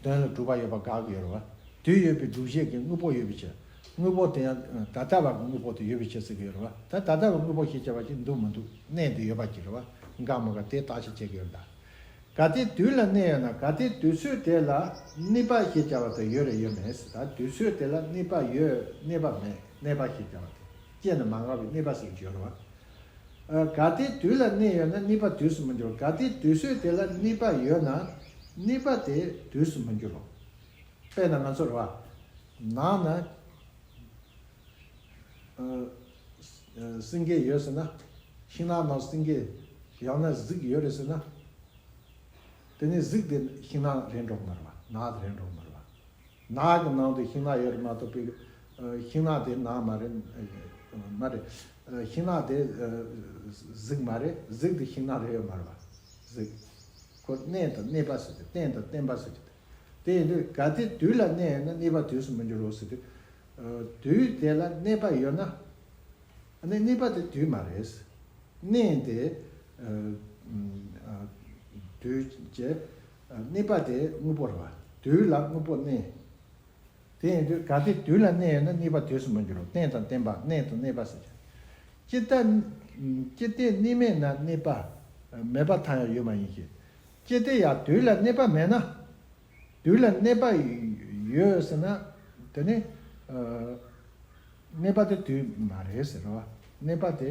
དོན་ལ་གྲུབ་པ་ཡོད་པ་དགག་གི་ཡོད་རེད་བ། དུས་ཡོད་པའི་སྒྲུབ་བྱེད་ཀྱི་དངོས་པོ་ཡོད་པའི་ཕྱིར། དངོས་པོ་དེ་ཡང་ད་ལྟ་བ་གི་དངོས་པོ་དེ་ཡོད་པའི་ཕྱིར་ཟེར་གི་ཡོད་རེད་བ། ད་ད་ལྟ་བའི་དངོས་པོ་ཞེས་བྱ་བ་ཞིག་འདུག་མི་འདུག་གནས་དེ་ཡོད་པ་ཅིག་རེད་བ། འགག་མི་འགག་དེ་བརྟག་དཔྱད་བྱེད་ཀྱི་ཡོད་རེད་ད། གལ་ཏེ་དུས་ལ་གནས་ཡོད་ན། གལ་ཏེ་དུས་ཚོད་དེ་ལ་གནས་པ་ཞེས་བྱ་བ་དེ་ཡོད་རེད་ཡོད་མེད་ཟེར། ད་དུས་ཚོད་དེ་ལ་གནས་པ་ཡོད། གནས་པ་མེད། གནས་པ་ཞེས་བྱ་བ་དེ། སྐྱེ་ལ་མ་འགགས་པའི་གནས་པ་ཟེར་གྱི་ཡོད་རེད་བ། ཨ། གལ་ཏེ་དུས་ལ་གནས་ཡོད་ན། གནས་པ་དུས་སུ་མི་འགྱུར། གལ་ཏེ་དུས་ཚོད་དེ་ལ་གནས་པ་ཡོད་ན། གནས་པ་དེ་དུས་སུ་མི་འགྱུར་རོ། དཔེར་ན་ང་ཚོ་རེད་བ། ནང་ན། ཨ། ཨ། སེང་གེ་ཡོད་ཟེར་ན། ཤིང་ནགས་ནང་སེང་གེ་ཡང་ན་གཟིག་ཡོད་རེད་ཟེར་ན། དེ་ནས་གཟིག་དེ་ཤིང་ནགས་རེད་འགྲོ་གི་མ་རེད་བ། ནགས་དེ་རེད་འགྲོ་གི་མ་རེད་བ། ནགས་ཀྱི་ནང་དུ་ཤིང་ནགས་ཡོད་རེད་མ་གཏོགས་པའི། ཨ། ཤིང་ནགས་དེ་ནགས་མ་རེད། ཨ། མ་རེད། ཨ། ཤིང་ནགས་དེ། ཨ། གཟིག་མ་རེད། གཟིག་དེ་ཤིང་ནགས་རེད་ཡོད་མ་རེད་བ། གཟིག་ཁོ་གནས་དང་གནས་པ་ཟེར་གྱི། རྟེན་དང་བརྟེན་པ་ཟེར་གྱི། དེ་ཡིན་དུས་གལ་ཏེ་དུས་ལ་གནས་ཡོད་ན། གནས་པ་དུས་སུ་མི་འགྱུར་རོ་ཟེར་དུས། ཨ། དུས་དེ་ལ་གནས་པ་ཡོད་ན། ཨ་ནི་གནས་པ་དེ་དུས་མ་རེད། གནས་དེ། ཨ། ཨ། དུས་ཀྱི། ཨ། གནས་པ་དེ་དངོས་པོ་རེད་བ། དུས་ལ་དངོས་པོ་གནས། དེ་ཡིན་དུས་གལ་ཏེ་དུས་ལ་གནས་ཡོད་ན། གནས་པ་དུས་སུ་མི་འགྱུར་རོ། རྟེན་དང་བརྟེན་པ། གནས་དང་གནས་པ་ཟེར་གྱི། ཇི་ལྟར། ཨུམ། ཅི་སྟེ་གནས་མེད་ན་གནས་པ་མེད་པར་ཐལ་ཡང་ཡོད་མ་ཡིན་ཞེས། ཅི་སྟེ་ཡང་དུས་ལ་གནས་པ་མེད་ན། དུས་ལ་གནས་པ་ཡོད་ཟེར་ན། དེ་ནི་ཨ་གནས་པ་དེ་དུས་མ་རེད་ཟེར་བ། གནས་པ་དེ་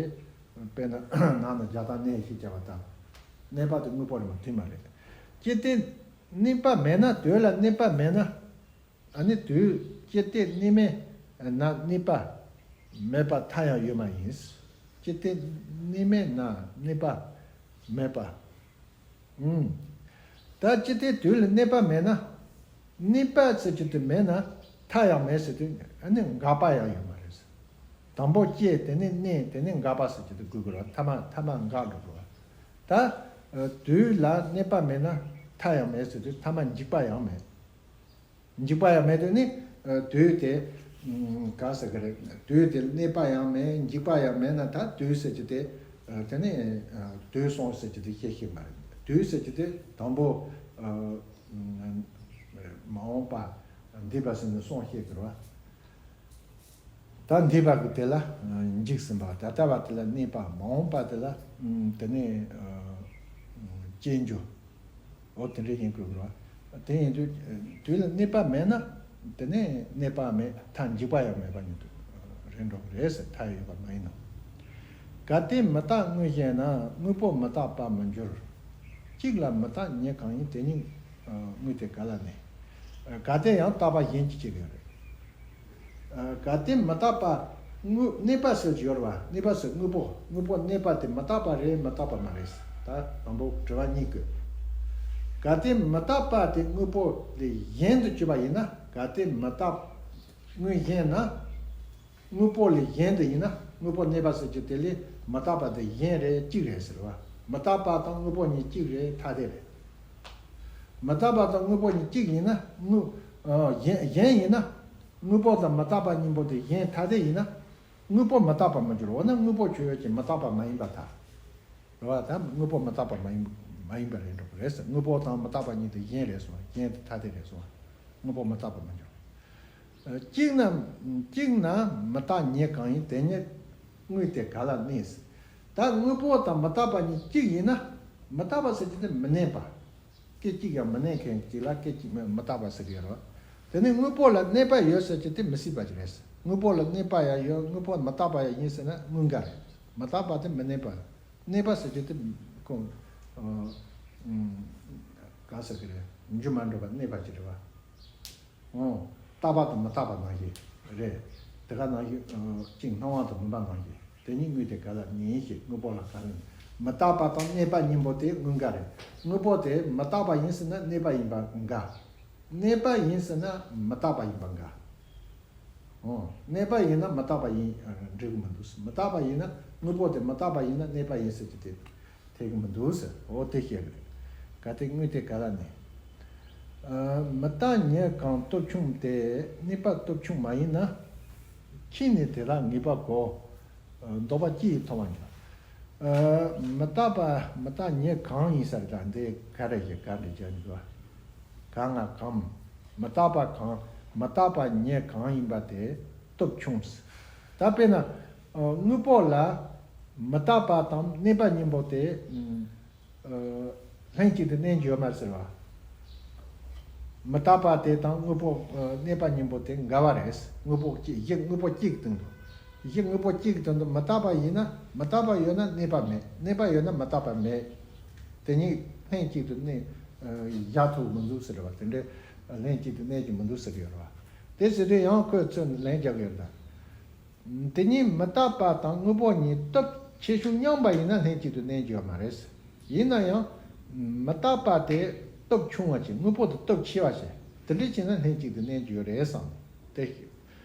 དཔེར་ན་ནང་ན་རྒྱ་དང་གནས་ཞེས་བྱ་བ་དང་། གནས་པ་དེ་དངོས་པོ་རེད་མ་དུས་མ་རེད། ཅི་སྟེ་གནས་པ་མེད་ན། དུས་ལ་གནས་པ་མེད་ན། ཨ་ནི་དུས། ཅི་སྟེ་གནས་མེད་ན་གནས་པ་མེད་པར་ཐལ་ཡང་ཡོད་མ་ཡིན། ཅི་སྟེ་གནས་མེད་ན་གནས་པ་མེད་པ། ཨུམ། ད་ཅི་སྟེ་དུས་ལ་གནས་པ་མེད་ན། གནས་པ་ཟེར་རྒྱུ་དེ་མེད་ན་ཐལ་ཡང་མེད་ཟེར་དུས། ཨ་ནི་འགག་པ་ཡང་ཡོད་མ་རེད། དང་པོ་སྐྱེ། དེ་ནས་གནས། དེ་ནས་འགག་པ་ཟེར་རྒྱུ་དེ་དགོས་ཀྱི་རེད། ཐ་མ་ཐ་མ་འགག་འགྲོ་དགོས་པ། ད་ཨ་དུས་ལ་གནས་པ་མེད་ན་ཐལ་ཡང་མེད་ཟེར་དུས། ཐ་མ་འཇིག་པ་ཡང་མེད། འཇིག་པ་ཡང་མེད་དུས་ནི། ཨ་དུས་དེ་ཨུམ་ག་ཟེར་གི་རེད། དུས་དེ་གནས་པ་ཡང་མེད། འཇིག་པ་ཡང་མེད་ན། ད་དུས་ཟེར་རྒྱུ་དེ། ཨ་དེ་ནི་ཨ་དུས་སོང་ཟེར་རྒྱུ་དེ་བཤད་ཤེས་མ་རེད། དུས་ཟེར་རྒྱུ་དེ་དང་པོ་ཨ་ཨུམ་མ་འོངས་པ་འདས་པ་ཟེར་ནས་སོང་བཤད་གི་རེད་བ། ད་འདས་པ་གི་དེ་ལ་ཨ་འཇིག་ཟིན་པ། ད་ལྟ་བ་དེ་ལ་གནས་པ། མ་འོངས་པ་དེ་ལ་ཨུམ་དེ་ནི་ཨ་ཨུམ་སྐྱེ་འགྱུར། འོ་དེ་འདྲ་ཡིན་དགོས་རེད་བ། དེ་ཡིན་དུས་དུས་ལ་གནས་པ་མེད་ན། དེ་ནས་གནས་པ་མེད། ཐལ། འཇིག་པ་ཡང་མེད་པ་ཉིད་དུ་རེད་འགྲོ་གི་རེད་ཟེར། ཐལ་ཡོད་པ་མ་ཡིན་ནོ། གལ་ཏེ་མི་རྟག་དངོས་གཞན་ན། དངོས་པོ་མི་རྟག་པར་མི་འགྱུར། གཅིག་ལ་མི་རྟག་ཉིད་གང་ཡིན། དེ་ཉིད་དངོས་དེ་ག་ལ་གནས། གལ་ཏེ་ཡང་རྟག་པ་གཞན་གྱིས་གཅིག་ཡོད་རེད། ཨ་གལ་ཏེ་མི་རྟག་པ། དངོས་གནས་པ་ཟེར་གྱི་ཡོད་རེད་བ། གནས་པ་ཟེར་དངོས་པོ། དངོས་པོ་གནས་པ་དེ་མི་རྟག་པ་རེད་མི་རྟག་པ་མ་རེད། ད་དང་པོ་དྲི་བ་གཉིས་དགོས། གལ་ཏེ་མི་རྟག་པ་དེ་དངོས་པོ་ལས་གཞན་དུ་གྱུར་པ་ཡིན་ན། གལ་ཏེ་མི་རྟག་དངོས་གཞན་ན། དངོས་པོ་ལས་གཞན་དུ་ཡིན་ན། དངོས་པོ་གནས་པ་ཟེར་གྱི་དེ་ལས་མི་རྟག་པ་དེ་གཞན་རེད། གཅིག་རེད་ཟེར་བ། མི་རྟག་པ་དང་དངོས་པོ་གཉིས་གཅིག་རེད། ཐ་དད་རེད། མི་རྟག་པ་དང་དངོས་པོ་གཉིས་གཅིག་ཡིན་ན། དངོས་ཨ་གཞན་གཞན་ཡིན་ན། དངོས་པོ་དང་མི་རྟག་པ་གཉིས་པོ་དེ་གཞན་ཐ་དད་ཡིན་ན། དངོས་པོ་མི་རྟག་པར་མི་འགྱུར། འོ་ན་དངོས་པོ་ཆོས་ཅན། མི་རྟག་པ་མ་ཡིན་པར་ཐལ། རེད་བ། ད་དངོས་པོ་མི་རྟག་པ་མ་ཡིན་མ་ཡིན་པ་རེད་འགྲོ་གི་རེད་ཟེར། དངོས་པོ་དང་མི་རྟག་པ་གཉིས་དེ་གཞན་རེད་སོང་། གཞན་དེ་ཐ་དད་རེད་སོང་། དངོས་པོ་མི་རྟག་པར་མི་འགྱུར། ཨ་གཅིག་ན་གཅིག་ན་མི་རྟག་ཉིད་གང་ཡིན། དེ་ཉིད་དངོས་དེ་ག་ལ་གནས། ད་དངོས་པོ་དང་མི་རྟག་པ་གཉིས་གཅིག་ཡིན་ན། མི་རྟག་པ་ཟེར་གྱི་དེ་མི་གནས་པ། སྐད་ཅིག་ཀྱང་མི་གནས་མཁན་ཅིག་ལ་སྐད་ཅིག་མི་མི་རྟག་པ་ཟེར་གྱི་ཡོད་རེད། དེ་ནས་དངོས་པོ་ལ་གནས་པ་ཡོད་ཟེར་གྱི་དེ་མི་སྲིད་པ་ཅིག་རེད། དངོས་པོ་ལ་གནས་པ་ཡང་ཡོད། དངོས་པོ་མི་རྟག་པ་ཡང་ཡིན་ཟེར་ན་དངོས་འགལ་རེད། མི་རྟག་པ་དེ་མི་གནས་པ། གནས་པ་ཟེར་གྱི་དེ་ཁོ་ཨ་ཨུམ་ག་ཟེར་གྱི་རེད། འགྱུར་མ་འགྲོ་བ་གནས་པ་ཅིག་རེད་བ། ཨོ། རྟག་པ་དང་མི་རྟག་པ་ནང་བཞིན་རེད། དེ་ག་ནང་བཞིན་ཨ་གཅིག་སྣང་བ་དང་བུམ་པ་ནང་བཞིན། དེ་ཉིད་དངོས་དེ་ག་ལ་གནས་ཞེས། དངོས་པོ་ལ་ག་རེ་གནས། མི་རྟག་པ་དང་གནས་པ་གཉིས་པོ་དེ་དངོས་འགལ་རེད། དངོས་པོ་དེ་མི་རྟག་པ་ཡིན་ཟེར་ན་གནས་པ་ཡིན་པ་འགལ། གནས་པ་ཡིན་ཟེར་ན་མི་རྟག་པ་ཡིན་པ་འགལ། ཨོ། གནས་པ་ཡིན་ན་མི་རྟག་པ་ཡིན་འགྲིག་གི་མི་འདུག་མི་རྟག་པ་ཡིན་ན། དངོས་པོ་དེ་མི་རྟག་པ་ཡིན་ན་གནས་པ་ཡིན་ཟེར་གྱི་དེ། འཐད་ཀྱི་མི་འདུག་ཟེར། འོ་དེ་བཤད་ཀྱི་རེད། གལ་ཏེ་དངོས་དེ་ག་ལ་གནས། ཨ་མི་རྟག་ཉིད་གང་སྟོབས་ཆུང་སྟེ། གནས་པ་སྟོབས་ཆུང་མ་ཡིན་ན། ཁྱིམ་ནི་དེ་དག་ངེས་པར་གོ། ཨ་ལྡོག་པ་ཅི་ཡིས་མཐོང་བར་འགྱུར། ཨ་མི་རྟག་པ་མི་རྟག་ཉིད་གང་ཡིན་ཟེར། ད་འདི་ག་རེ་ཞིག་ག་འདྲ་བྱ་འདུག་གང་ང་གང་། མི་རྟག་པ་གང་། མི་རྟག་པ་ཉིད་གང་ཡིན་པ་དེ་སྟོབས་ཆུང་ཟེར། ད་དཔེར་ན། ཨ་དངོས་པོ་ལ་མི་རྟག་པ་དང་གནས་པ་གཉིས་པོ་དེ་ཨ་ལྷན་ཅིག་ཏུ་གནས་ཀྱི་ཡོད་མ་རེད་ཟེར་བ། མི་རྟག་པ་དེ་དང་དངོས་པོ་ཨ་གནས་པ་གཉིས་པོ་དེ་འགལ་བ་རེད། དངོས་པོ་གཅིག་གཞི་དངོས་པོ་གཅིག་སྟེང་དུ། གཞི་དངོས་པོ་གཅིག་སྟེང་དུ་མི་རྟག་པ་ཡིན་ན། མི་རྟག་པ་ཡོད་ན་གནས་པ་མེད། གནས་པ་ཡོད་ན་མི་རྟག་པ་མེད། དེ་གཉིས་ལྷན་ཅིག་ཏུ་གནས་ཨ་བཞག་ཐུབ་མི་འདུག་ཟེར་བ། དེ་འདྲའི་ལྷན་ཅིག་ཏུ་གནས་ཀྱི་མི་འདུག་ཟེར་གྱི་ཡོད་རེད་བ། དེ་ཟེར་དུས་ཡང་ཁོས་ཚུར་ལན་རྒྱག་གི་ཡོད་ད། དེ་ཉིད་མི་རྟག་པ་དང་དངོས་པོ་གཉིས་སྟོབས་ཆེ་ཆུང་མཉམ་པ་ཡིན་ན་ལྷན་ཅིག་ཏུ་གནས་རྒྱུ་ཡོད་མ་རེད། ཡིན་ན་ཡང་མི་རྟག་པ་དེ་སྟོབས་ཆུང་བ་ཅིག་དངོས་པོ་དེ་སྟོབས་ཆེ་བ་ཞིག་དེ་འདྲ་བྱས་ན་ལྷན་ཅིག་ཏུ་གནས་རྒྱུ་ཡོད་རེད་བསམ། དེ་ཞིག་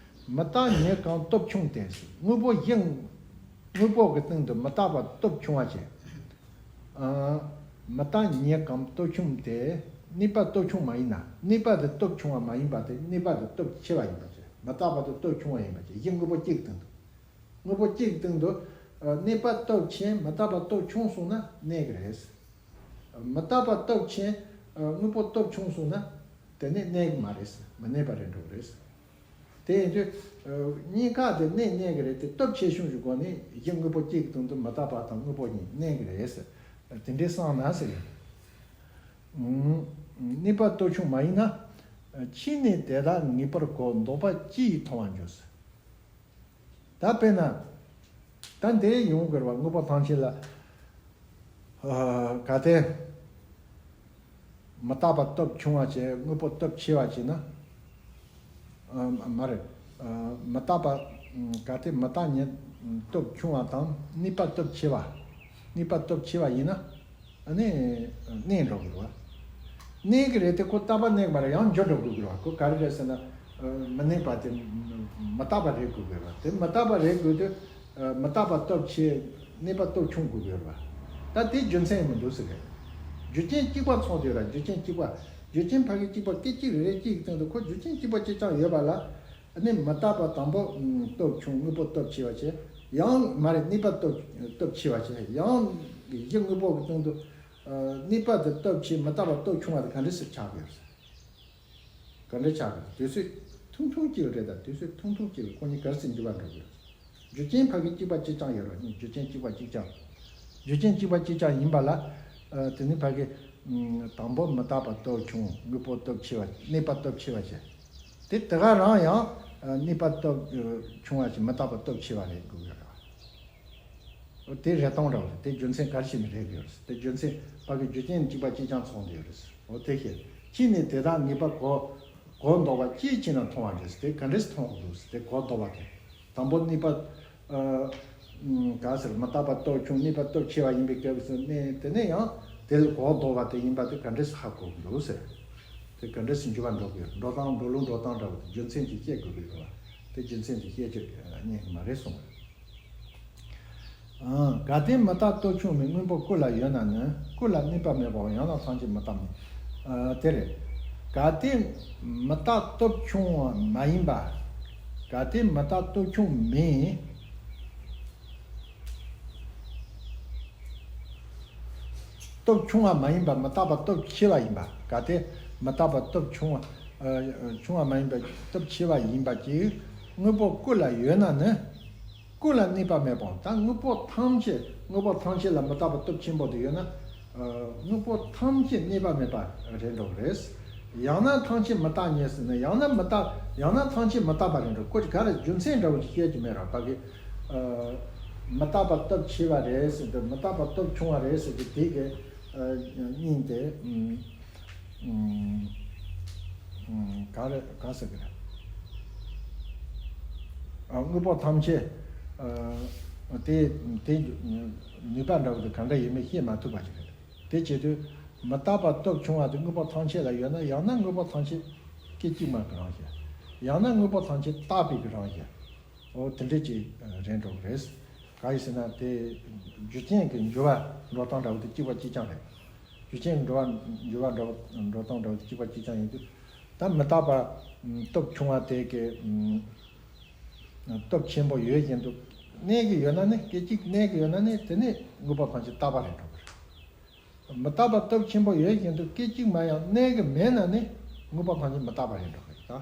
མི་རྟག་ཉིད་གང་སྟོབས་ཆུང་སྟེ། དངོས་པོ་གཞན། དངོས་པོ་གི་སྟེང་དུ་མི་རྟག་པ་སྟོབས་ཆུང་བ་ཅིག་ཨ་མི་རྟག་ཉིད་གང་སྟོབས་ཆུང་སྟེ། གནས་པ་སྟོབས་ཆུང་མ་ཡིན་ན། གནས་པ་དེ་སྟོབས་ཆུང་བ་མ་ཡིན་པ་དེ། གནས་པ་དེ་སྟོབས་ཆེ་བ་ཡིན་པ་ཅིག་མི་རྟག་པ་དེ་སྟོབས་ཆུང་བ་ཡིན་པ་ཅིག་གཞི་དངོས་པོ་གཅིག་སྟེང་དུ། དངོས་པོ་གཅིག་སྟེང་དུ་ཨ་གནས་པ་སྟོབས་ཆེན་མི་རྟག་པ་སྟོབས་ཆུང་སོང་ན་གནས་ཀྱི་རེད། མི་རྟག་པ་སྟོབས་ཆེན་ཨ་དངོས་པོ་སྟོབས་ཆུང་སོང་ན་དེ་ནི་གནས་ཀྱི་མ་རེད། མི་གནས་པ་རེད་འགྲོ་གི་རེད། དེ་ཡིན་དུས་གཉིས་ཀ་དེ་གནས་གནས་ཀྱི་རེད་དེ། སྟོབས་ཆེ་ཆུང་གི་སྒོ་ནས་གཞི་དངོས་པོ་གཅིག་གི་སྟེང་དུ་མི་རྟག་པ་དང་དངོས་པོ་གཉིས་གནས་ཀྱི་རེད་ཟེར། དེ་འདྲའི་བསམ་ན་ཟེར་གི། གནས་པ་སྟོབས་ཆུང་མ་ཡིན་ན། ཕྱིས་ནས་དེ་དག་ངེས་པར་གོ་ལྡོག་པ་ཅི་ཡིས་མཐོང་བར་འགྱུར་ཟེར། ད་དཔེར་ན། ད་འདི་ཡོང་དགོས་པ། དངོས་པོ་ཐམས་ཅད་ལ། ཨ། གལ་ཏེ་མི་རྟག་པ་སྟོབས་ཆུང་བ་བྱས། དངོས་པོ་སྟོབས་ཆེ་བ་བྱས་ན། ཨ། མ་རེད། ཨ། མི་རྟག་པ། གལ་ཏེ་མི་རྟག་ཉིད་སྟོབས་ཆུང་བ་དང་གནས་པ་སྟོབས་ཆེ་བ། གནས་པ་སྟོབས་ཆེ་བ་ཡིན་ན། ཨ་ནི་གནས་འགྲོ་དགོས་པ། གནས་ཀྱི་རེད་དེ། ཁོ་རྟག་པར་གནས་ཀྱི་མ་རེད། ཡང་འགྱུར་འགྲོ་དགོས་ཀྱི་རེད་པ། ཁོ་ག་རེ་རེད་ཟེར་ན། ཨ། མི་གནས་པ་དེ་མི་རྟག་པ་རེད་དགོས་ཀྱི་རེད་པ། དེ་མི་རྟག་པ་རེད་དགོས་དུས། ཨ། མི་རྟག་པ་སྟོབས་ཆེ། གནས་པ་སྟོབས་ཆུང་དགོས་ཀྱི་རེད་པ། ད་དེ་རྒྱུ་མཚན་མི་འདུག་ཟེར་གི། རྒྱུ་རྐྱེན་གཅིག་པ་ཚང་དེ་ར། རྒྱུ་རྐྱེན་གཅིག་པ། རྒྱུ་རྐྱེན་ཕ་གི་གཅིག་པ་སྐད་ཅིག་རེ་རེ་གཅིག་གི་སྟེང་དུ་ཁོ་རྒྱུ་རྐྱེན་གཅིག་པ་གཅིག་རྐྱང་ཡོད་པ་ལ། ཨ་ནི་མི་རྟག་པ་དང་པོ་སྟོབས་ཆུང་། དངོས་པོ་སྟོབས་ཆེ་བ་བྱས། ཡང་མ་རེད། གནས་པ་སྟོབས་སྟོབས་ཆེ་བ་བྱས། ཡང་གཞི་དངོས་པོ་གི་སྟེང་དུ། ཨ། གནས་པ་དེ་སྟོབས་ཆེ། མི་རྟག་པ་སྟོབས་ཆུང་བ་དེ་ག་འདྲ་ཟེར་ཆགས་ཀྱི་ཡོད་ཟེར། ག་འདྲ་ཆགས་ཀྱི། དུས་ཚོད་ཐུང་ཐུང་གཅིག་རེད། ད་དུས་ཚོད་ཐུང་ཐུང་གཅིག་ཁོ་གཉིས་ག་རེ་ཟེར་འགྱུར་བ་འགྲོ་གི་ཡོད་ཟེར། རྒྱུ་རྐྱེན་ཕ་གི་གཅིག་པ་གཅིག་རྐྱང་ཡོད་རེད། གཉིས། རྒྱུ་རྐྱེན་གཅིག་པ་གཅིག་རྐྱང་། རྒྱུ་རྐྱེན་གཅིག་པ་གཅིག་རྐྱང་ཡིན་པ་ལ། ཨ། དེ་ནི་ཕ་གི། ཨ། དང་པོ་མི་རྟག་པ་སྟོབས་ཆུང་། དངོས་པོ་སྟོབས་ཆེ་བ། གནས་པ་སྟོབས་ཆེ་བ་བྱས། དེ་དེ་ག་རང་ཡང་། ཨ། གནས་པ་སྟོབས་ཆུང་བ་ཞིག་མི་རྟག་པ་སྟོབས་ཆེ་བ་རེད་དགོས་ཀྱི་རེད་པ། དེ་རེ་སྟོང་འདྲ་བོ་རེད། དེ་རྒྱུ་མཚན་ག་རེ་བྱས་ནས་རེད་དགོས་རེད། དེ་རྒྱུ་མཚན་ཕ་གི་རྒྱུ་རྐྱེན་གཅིག་པ་གཅིག་རྐྱང་ཚང་དེ་ཡོད་རེད། འོ་དེ་བྱས། ཕྱིས་ནས་དེ་དག་ངེས་པར་གོ་གོ་ལྡོག་པ་ཅི་ཡིས་ཕྱིས་ན་མཐོང་བར་འགྱུར་ཟེར། དེ་ག་འདྲས་མཐོང་དགོས་ཟེར། དེ་གོ་ལྡོག་པ་དེ། དང་པོ་གནས་པ། ཨ། ག་ཟེར། མི་རྟག་པ་སྟོབས་ཆུང་། གནས་པ་སྟོབས་ཆེ་བ་ཡིན་པའི་སྐབས་སུ་ནས། དེ་ནས་ཡང་དེ་ལ་གོ་ལྡོག་པ་དེ་ཡིན་པ་དེ་ག་འདྲས་ཧ་གོ་དགོས་ཟེར། དེ་ག་འདྲས་འགྱུར་བ་འགྲོ་དགོས། འགྲོ་སྟངས། འགྲོ་ལུགས་འགྲོ་སྟངས་འདྲ་བོ་དེ་རྒྱུ་མཚན་གྱིས་བཤད་དགོས་ཀྱི་རེད་པ། དེ་རྒྱུ་མཚན་གྱིས་བཤད་རྒྱུ་རྙེད་ཀྱི་མ་རེད་གསུངས། ཨ། གལ་ཏེ་མི་རྟག་སྟོབས་ཆུང་མིན། དངོས་པོ་ཀུན་ལ་ཡོད་ན་ནི། ཀུན་ལ་གནས་པ་མེད་པའོ། ཡང་ན་ཐམས་ཅད་མི་རྟག་མིན། ཨ། དེ་རེད། གལ་ཏེ་མི་རྟག་སྟོབས་ཆུང་བ་མ་ཡིན་པ། གལ་ཏེ་མི་རྟག་སྟོབས་ཆུང་མིན། སྟོབས་ཆུང་བ་མ་ཡིན་པ། མི་རྟག་པ་སྟོབས་ཆེ་བ་ཡིན་པ། གལ་ཏེ་མི་རྟག་པ་སྟོབས་ཆུང་བ། ཨ། ཆུང་བ་མ་ཡིན་པ། སྟོབས་ཆེ་བ་ཡིན་པ་ཅིག་དངོས་པོ་ཀུན་ལ་ཡོད་ན་ནི། ཀུན་ལ་གནས་པ་མེད་པའོ། ད་དངོས་པོ་ཐམས་ཅད། དངོས་པོ་ཐམས་ཅད་ལ་མི་རྟག་པ་སྟོབས་ཆེན་པོ་དེ་ཡོད་ན། ཨ། དངོས་པོ་ཐམས་ཅད་གནས་པ་མེད་པ་རེད་འགྲོ་གི་རེད། ཡང་ན་ཐམས་ཅད་མི་རྟག་ཉིད་ཟེར་ན། ཡང་ན་མི་རྟག། ཡང་ན་ཐམས་ཅད་མི་རྟག་པ་རེད་འགྲོ། ཁོ་ག་རེ་རྒྱུ་མཚན་འདྲ་བོ་ཅིག་བཤད་ཀྱི་མེད་ར། ཕ་གི། ཨ། མི་རྟག་པ་སྟོབས་ཆེ་བ་རེད་ཟེར་དུས། མི་རྟག་པ་སྟོབས་ཆུང་བ་རེད་ཟེར་དུས། དེ་གི། ཨ། སྙིང་དེ། ཨུམ། ཨུམ། ག་རེ། ག་ཟེར་གི་རེད། ཨ། དངོས་པོ་ཐམས་ཅད། ཨ། དེ་དེ་ནུས་པ་འདྲ་བོ་དེ་ག་འདྲ་ཡོད་མེད་ཤེས་མ་ཐུབ་པ་ཞིག་རེད། དེ་བྱེད་དུས་མི་རྟག་པ་སྟོབས་ཆུང་བ་དེ་དངོས་པོ་ཐམས་ཅད་ལ་ཡོད་ན། ཡང་ན་དངོས་པོ་ཐམས་ཅད་སྐད་ཅིག་མ་གི་རང་བཞིན། ཡང་ན་དངོས་པོ་ཐམས་ཅད་རྟག་པའི་གི་རང་བཞིན། འོ་དེ་འདྲས་ཅིག་རེད་འགྲོ་གི་རེད། གང་ཡིན་ཟེར་ན། དེ་རྒྱུ་རྐྱེན་གྱི་འགྱུར་བ་འགྲོ་སྟངས་འདྲ་བོ་དེ་གཅིག་པ་གཅིག་རྐྱང་རེད། རྒྱུ་རྐྱེན་གྱི་འགྲོ་བ། འགྱུར་བ་འགྲོ་འགྲོ་སྟངས་འདྲ་བོ་དེ་གཅིག་པ་གཅིག་རྐྱང་ཡིན་དུས། ད་མི་རྟག་པ་སྟོབས་ཆུང་བ་དེ་གི་སྟོབས་ཆེན་པོ་ཡོད་བཞིན་དུ་གནས་ཀྱི་ཡོད་ན་ནི། སྐད་ཅིག་གནས་ཀྱི་ཡོད་ན་ནི། དེ་ནི་དངོས་པོ་ཐམས་ཅད་རྟག་པ་རེད་འགྲོ་གི་རེད། མི་རྟག་པ་སྟོབས་ཆེན་པོ་ཡོད་བཞིན་དུ་སྐད་ཅིག་མ་ཡང་གནས་ཀྱི་མེད་ན་ནི། དངོས་པོ་ཐམས་ཅད་མི་རྟག་པ་རེད་འགྲོ་གི་རེད་ད།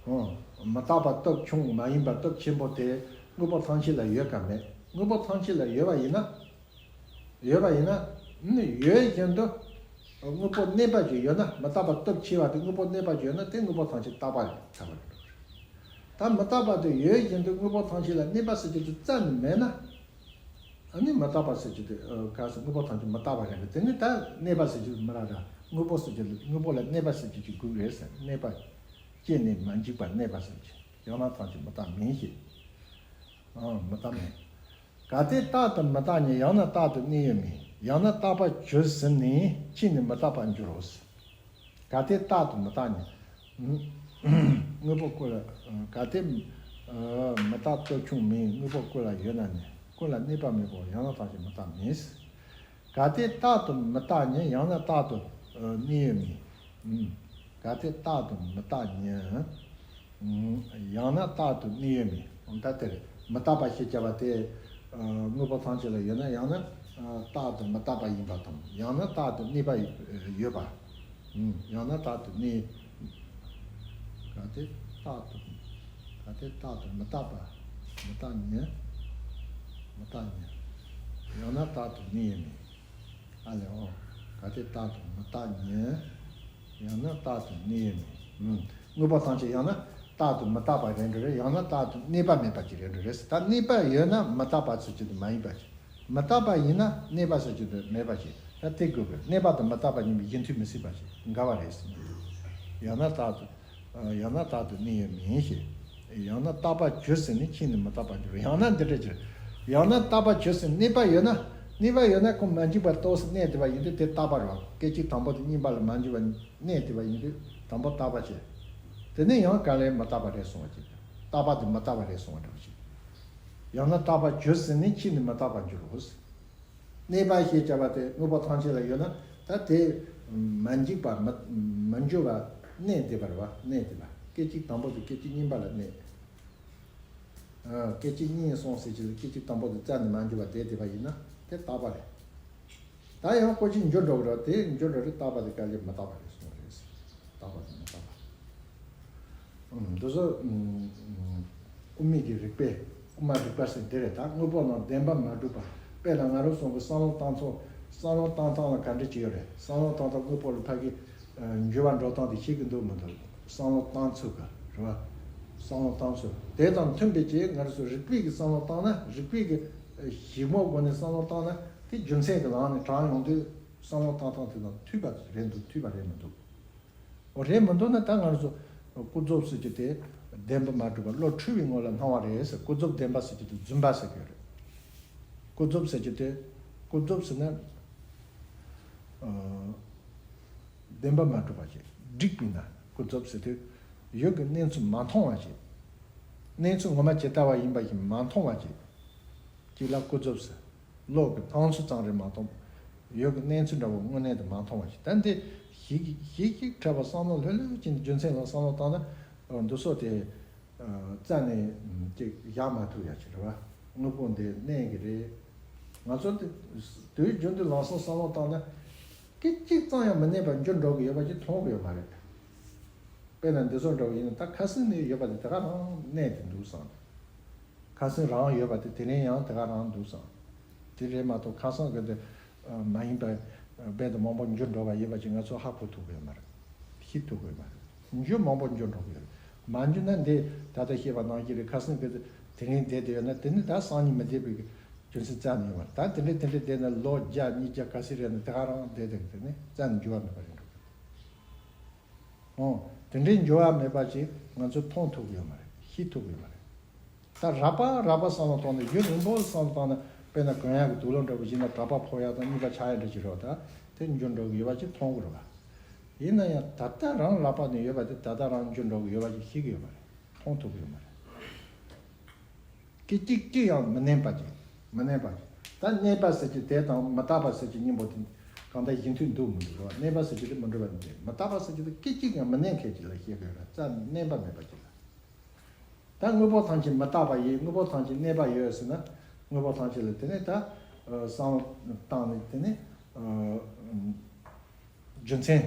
ཨོ། མི་རྟག་པ་སྟོབས་ཆུང་མ་ཡིན་པ་སྟོབས་ཆེན་པོ་དེ་དངོས་པོ་ཐམས་ཅད་ལ་ཡོད་ག་མེད། དངོས་པོ་ཐམས་ཅད་ལ་ཡོད་པ་ཡིན་ན། ཡོད་པ་ཡིན་ན། ནི་ཡོད་བཞིན་དུ་དངོས་པོ་གནས་པ་ཅིག་ཡོད་ན། མི་རྟག་པ་སྟོབས་ཆེ་བ་དེ་དངོས་པོ་གནས་པ་ཅིག་ཡོད་ན། དེ་དངོས་པོ་ཐམས་ཅད་རྟག་པ་རེད་ཚར་བ་རེད། ད་མི་རྟག་པ་དེ་ཡོད་བཞིན་དུ་དངོས་པོ་ཐམས་ཅད་ལ་གནས་པ་ཟེར་རྒྱུ་དེ་རྩ་ནས་མེད་ན། ཨ་ནི་མི་རྟག་པ་ཟེར་རྒྱུ་དེ། ཨ། ག་ཟེར། དངོས་པོ་ཐམས་ཅད་མི་རྟག་པ་རེད་པས། དེ་ནི་ད་གནས་པ་ཟེར་རྒྱུ་མི་རག་ར། དངོས་པོ་ཟེར་རྒྱུ། དངོས་པོ་ལ་གནས་པ་ཟེར་རྒྱུ་ཅིག་དགོས་རེད་ཟེར། གནས་པ། སྐྱེས་ནས་མ་འཇིག་པར་གནས་པ་ཟེར་རྒྱུ། ཡང་ན་ཐམས་ཅད་མི་རྟག་མིན་ཞེས། ཨ། མི་རྟག་མིན། གལ་ཏེ་རྟག་ཏུ་མི་རྟག་ཉིད། ཡང་ན་རྟག་ཏུ་གནས་ཡོད་མིན། ཡང་ན་རྟག་པར་གྱུར་ཟིན་ནས། ཕྱིས་ནས་མི་རྟག་པར་འགྱུར་རོ་ཟེར། གལ་ཏེ་རྟག་ཏུ་མི་རྟག་ཉིད། དངོས་པོ་ཀུན་ལ། གལ་ཏེ་མི་རྟག་སྟོབས་ཆུང་མིན། དངོས་པོ་ཀུན་ལ་ཡོད་ན་ནི། ཀུན་ལ་གནས་པ་མེད་པའོ། ཡང་ན་ཐམས་ཅད་མི་རྟག་མིན། གལ་ཏེ་རྟག་ཏུ་མི་རྟག་ཉིད། ཡང་ན་རྟག་ཏུ་གནས་ཡོད་མིན། གལ་ཏེ་རྟག་ཏུ་མི་རྟག་ཉིད། ཡང་ན་རྟག་ཏུ་གནས་ཡོད་མིན། ད་དེར་མི་རྟག་པ་ཞེས་བྱ་བ་དེ། དངོས་པོ་ཐམས་ཅད་ལ་ཡོད་ན། ཡང་ན་རྟག་ཏུ་མི་རྟག་པ་ཡིན་པ་དང་། ཡང་ན་རྟག་ཏུ་གནས་པ་ཡོད་པ། ཡང་ན་རྟག་ཏུ་གནས། གལ་ཏེ། རྟག་ཏུ། གལ་ཏེ་རྟག་ཏུ་མི་རྟག་པ། མི་རྟག་ཉིད། མི་རྟག་ཉིད། ཡང་ན་རྟག་ཏུ་གནས་ཡོད་མིན། ཨ་ལས་འོ། གལ་ཏེ་རྟག་ཏུ་མི་རྟག་ཉིད། ཡང་ན་རྟག་ཏུ་གནས་ཡོད་མིན། ཨུམ། དངོས་པོ་ཐམས་ཅད་ཡང་ན་རྟག་ཏུ་མི་རྟག་པ་རེད་འགྲོ་རེད། ཡང་ན་རྟག་ཏུ་གནས་པ་མེད་པ་ཅིག་རེད་འགྲོ་རེད། ད་གནས་པ་ཡོད་ན་མི་རྟག་པ་ཟེར་རྒྱུ་དེ་མ་ཡིན་པ་ཅིག་མི་རྟག་པ་ཡིན་ན་གནས་པ་ཟེར་རྒྱུ་དེ་མེད་པ་ཅིག་ད་དེ་དགོས་པས། གནས་པ་དང་མི་རྟག་པ་གཉིས་པོ་གཞི་མཐུན་མི་སྲིད་པ་ཅིག་འགལ་བ་རེད་ཟེར་ནས། ཡང་ན་རྟག་ཏུ། ཡང་ན་རྟག་ཏུ་གནས་ཡོད་མིན་ཞེས། ཡང་ན་རྟག་པ་གྱུར་ཟིན་ནས་ཕྱིས་ནས་མི་རྟག་པར་འགྱུར། ཡང་ན་འདི་འདྲ་གྱུར། ཡང་ན་རྟག་པ་གྱུར་ཟིན་གནས་པ་ཡོད་ན། གནས་པ་ཡོད་ན་ཁོ་མ་འཇིག་པར་རྟོགས་སུ་གནས་བསྡད་པ་ཡིན་དུས་དེ་རྟག་པ་རེད་བ། སྐད་ཅིག་དང་པོ་དེ་གཉིས་པ་ལ་མ་འཇིག་པར་གནས་བསྡད་པ་ཡིན་དུས་དང་པོ་རྟག་པ་བྱས། དེ་ནས་ཡང་ག་ལེར་མི་རྟག་པ་རེད་སོང་བ་ཅིག་རྟག་པ་དེ་མི་རྟག་པ་རེད་སོང་བ་འདྲ་བ་ཅིག་ཡང་ན་རྟག་པ་གྱུར་ཟིན་ནས་ཕྱིས་ནས་མི་རྟག་པར་འགྱུར་རོ། གནས་པ་ཞེས་བྱ་བ་དེ་དངོས་པོ་ཐམས་ཅད་ལ་ཡོད་ན། ད་དེ་མ་འཇིག་པ་མི་མི་འགྱུར་བ་གནས་བསྡད་པ་རེད་བ། གནས་བསྡད་པ། སྐད་ཅིག་དང་པོ་དེ་སྐད་ཅིག་གཉིས་པ་ལ་གནས། ཨ། སྐད་ཅིག་གཉིས་སོང་ཟེར་གྱི་ལ་སྐད་ཅིག་དང་པོ་དེ་རྩ་ནས་མ་འགྱུར་བ་བསྡད་བསྡད་པ་ཡིན་ན་དེ་རྟག་པ་རེད། ད་ཡང་སྐད་ཅིག་འགྱུར་འགྲོ་གི་རེད། དེ་འགྱུར་འགྲོ་རེད། རྟག་པ་དེ་ག་ལེར་མི་རྟག་པ་རེད་སོང་རེད། རྟག་པ་དེ་མི་རྟག་པ། ཨུམ། འདི་ཚོ་ཨུམ། དབུ་མའི་གི་རིགས་པས། དབུ་མ་རིགས་པ་ཟེར་འདི་རེད། ད་དངོས་པོ་རྣམས་བདེན་པར་མ་གྲུབ་པ། དཔེར་ན་ང་རང་ཚོ་གི་བསམ་བློ་བཏང་ཚུལ། བསམ་བློ་བཏང་སྟངས་ལ་ག་འདྲ་ཅིག་ཡོད་རེད། བསམ་བློ་བཏང་སྟངས་དངོས་པོ་ལ་ཕ་གི་འགྱུར་བ་འགྲོ་སྟངས་དེ་ཤེས་ཀྱི་འདུག་མི་འདུག་བསམ་བློ་བཏང་ཚུལ་ག་རེད་བ། བསམ་བློ་བཏང་ཚུལ་དེ་དང་མཐུན་པའི་ཆེད་ང་རང་ཚོ་རིགས་པའི་གི་བསམ་བློ་བཏང་ན། རིགས་པའི་གི་གཞི་མོ་སྒོ་ནས་བསམ་བློ་བཏང་ན་དེ་རྒྱུ་མཚན་གི་ལམ་ནས་དྲངས་ཡོང་དུས་བསམ་བློ་བཏང་སྟངས་དེ་དང་མཐུན་པ་རེད་འདུག་མཐུན་པ་རེད་མི་འདུག་འོ། རེད་མི་འདུག་ན་ད་ང་རང་ཚོ་ཀུན་རྫོབ་ཟེར་རྒྱུ་དེ་བདེན་པར་མ་གྲུབ་པ། བློ་འཁྲུལ་བའི་ངོ་ལ་སྣང་བ་རེད་ཟེར། ཀུན་རྫོབ་བདེན་པ་ཟེར་རྒྱུ་དེ་རྫུན་པ་ཟེར་གྱི་རེད། ཀུན་རྫོབ་ཟེར་རྒྱུ་དེ། ཀུན་རྫོབ་ཟེར་ན། ཨ། བདེན་པར་མ་གྲུབ་པ་ཞིག་འགྲིག་པས་ན་ཀུན་རྫོབ་ཟེར་དུས། ཡུལ་གྱི་གནས་ཚུལ་མ་མཐོང་བ་ཞིག་གནས་ཚུལ་ངོ་མ་ཇི་ལྟ་བ་ཡིན་པ་ཞིག་མ་མཐོང་བ་ཞིག་ཅིག་ལ་ཀུན་རྫོབ་ཟེར། བློ་གི་སྣང་ཚུལ་ཙམ་རེ་མ་མཐོང་། ཡུལ་གྱི་གནས་ཚུལ་འདྲ་བོ་དངོས་གནས་དུ་མ་མཐོང་བ་ཞིག་ད་འདི་ཞིག་ཞིག་ཞིག་འཕྲད་པ་བསམ་བློ་ལྷོད་ལྷོད་ཀྱིས་རྒྱུ་མཚན་ལ་བསམ་བློ་བཏང་ན། འདི་ཚོ་དེ་རྩ་ནས་ཅིག་བཞག་མ་ཐུབ་ཡ་ཅིག་རེད་བ། དངོས་པོ་འདི་གནས་ཀྱི་རེད། ང་ཚོ་དེ་དུས་རྒྱུན་དུ་ལམ་སང་བསམ་བློ་བཏང་ན། སྐད་ཅིག་ཙམ་ཡང་མི་གནས་པར་འགྱུར་འགྲོ་གི་ཡོད་པ་ཅིག་མཐོང་གི་ཡོད་མ་རེད། དཔེར་ན་འདི་ཚོ་འདྲ་བོ་ཡིན་ན། ད་ཁ་སང་ནས་ཡོད་པ་དེ་དེ་ག་རང་གནས་དེ་འདུག་བསམ། ཁ་སང་རང་ཡོད་པ་དེ་དེ་རིང་ཡང་དེ་ག་རང་འདུག་བསམ། དེ་རེད་མ་གཏོགས་ཁ་སང་གི་དེ་མ་ཡིན་པ་རྦད་དེ་མང་པོ་འགྱུར་འགྲོ་བ་ཡིན་པ་ཅིག་ང་ཚོ་ཧ་གོ་ཐུབ་ཀྱི་ཡོད་མ་རེད། ཤེས་ཐུབ་ཀྱི་ཡོད་མ་རེད། འགྱུར་མང་པོ་འགྱུར་འགྲོ་གི་ཡོད་རེད། མ་འགྱུར་ན་འདི་ད་ལྟ་བཤད་པ་ནང་བཞིན་རེད། ཁ་སང་གི་དེ་དེ་རིང་བསྡད་དེ་ཡོད་ན་དེ་ནི་ད་སང་ཉིན་མི་བསྡད་པའི་རྒྱུ་མཚན་རྩ་ནས་ཡོད་མ་རེད། ད་དེ་འདྲ་དེ་འདྲ་བསྡད་ན་ལོ་བརྒྱ་ཉིས་བརྒྱ་ག་ཚོད་རེད་ན་དེ་ག་རང་བསྡད་དེ་དེ་ནི་རྩ་ནས་འགྱུར་བ་མེད་པ་རེད་འགྲོ་གི་རེད། འོ། དེ་འདྲའི་འགྱུར་བ་མེད་པ་ཅིག་ང་ཚོས་མཐོང་ཐུབ་ཀྱི་ཡོད་མ་རེད། ཤེས་ཐུབ་ཀྱི་ཡོད་མ་རེད། ད་རགས་པ་རགས་པ་བསམ་བློ་བཏང་ནས་ཡུན་རིང་པོ་བསམ་བློ་བཏང་ན། དཔེར་ན་གོན་ཡག་གི་དུག་ལོག་འདྲ་པོ་བཞེས་ན་གྲྭ་པ་ཕོག་ཡག་དང་གཉིས་པ་ཆགས་ཡག་འདྲ་ཅིག་རེད་བ། ད་དེ་འགྱུར་འགྲོ་གི་ཡོད་པ་ཅིག་མཐོང་གི་རེད་བ། ཡིན་ན་ཡང་ད་ལྟ་རང་རགས་པ་ནས་ཡོད་པ་དེ་ད་ལྟ་རང་འགྱུར་འགྲོ་གི་ཡོད་པ་ཅིག་ཤེས་ཀྱི་ཡོད་མ་རེད། མཐོང་ཐུབ་ཀྱི་ཡོད་མ་རེད། སྐད་ཅིག་གཅིག་ཡང་མི་གནས་པ་ཅིག་མི་གནས་པ་ཅིག་ད་གནས་པ་ཟེར་གྱི་དེ་དང་མི་རྟག་པ་ཟེར་གྱི་གཉིས་པོ་དེ་གང་ལྟར་གཞི་མཐུན་འདུག་མི་འདུག་རེད་བ། གནས་པ་ཟེར་གྱི་དེ་མི་འགྲོ་བ་ནི་རེད། མི་རྟག་པ་ཟེར་གྱི་དེ་སྐད་ཅིག་ཡང་མི་གནས་མཁན་ཅིག་ལ་བཤད་དགོས་རེད། རྩ་ནས་གནས་པ་མེད་པ་ཅིག་ལ། ད་དངོས་པོ་ཐམས་ཅད་མི་རྟག་པ་ཡིན། དངོས་པོ་ཐམས་ཅད་གནས་པ་ཡོད་ཟེར་ན། དངོས་པོ་ཐམས་ཅད་ལ་དེ་ནས་ད་བསམ་བློ་བཏང་ནས་དེ་ནས། རྒྱུ་མཚན།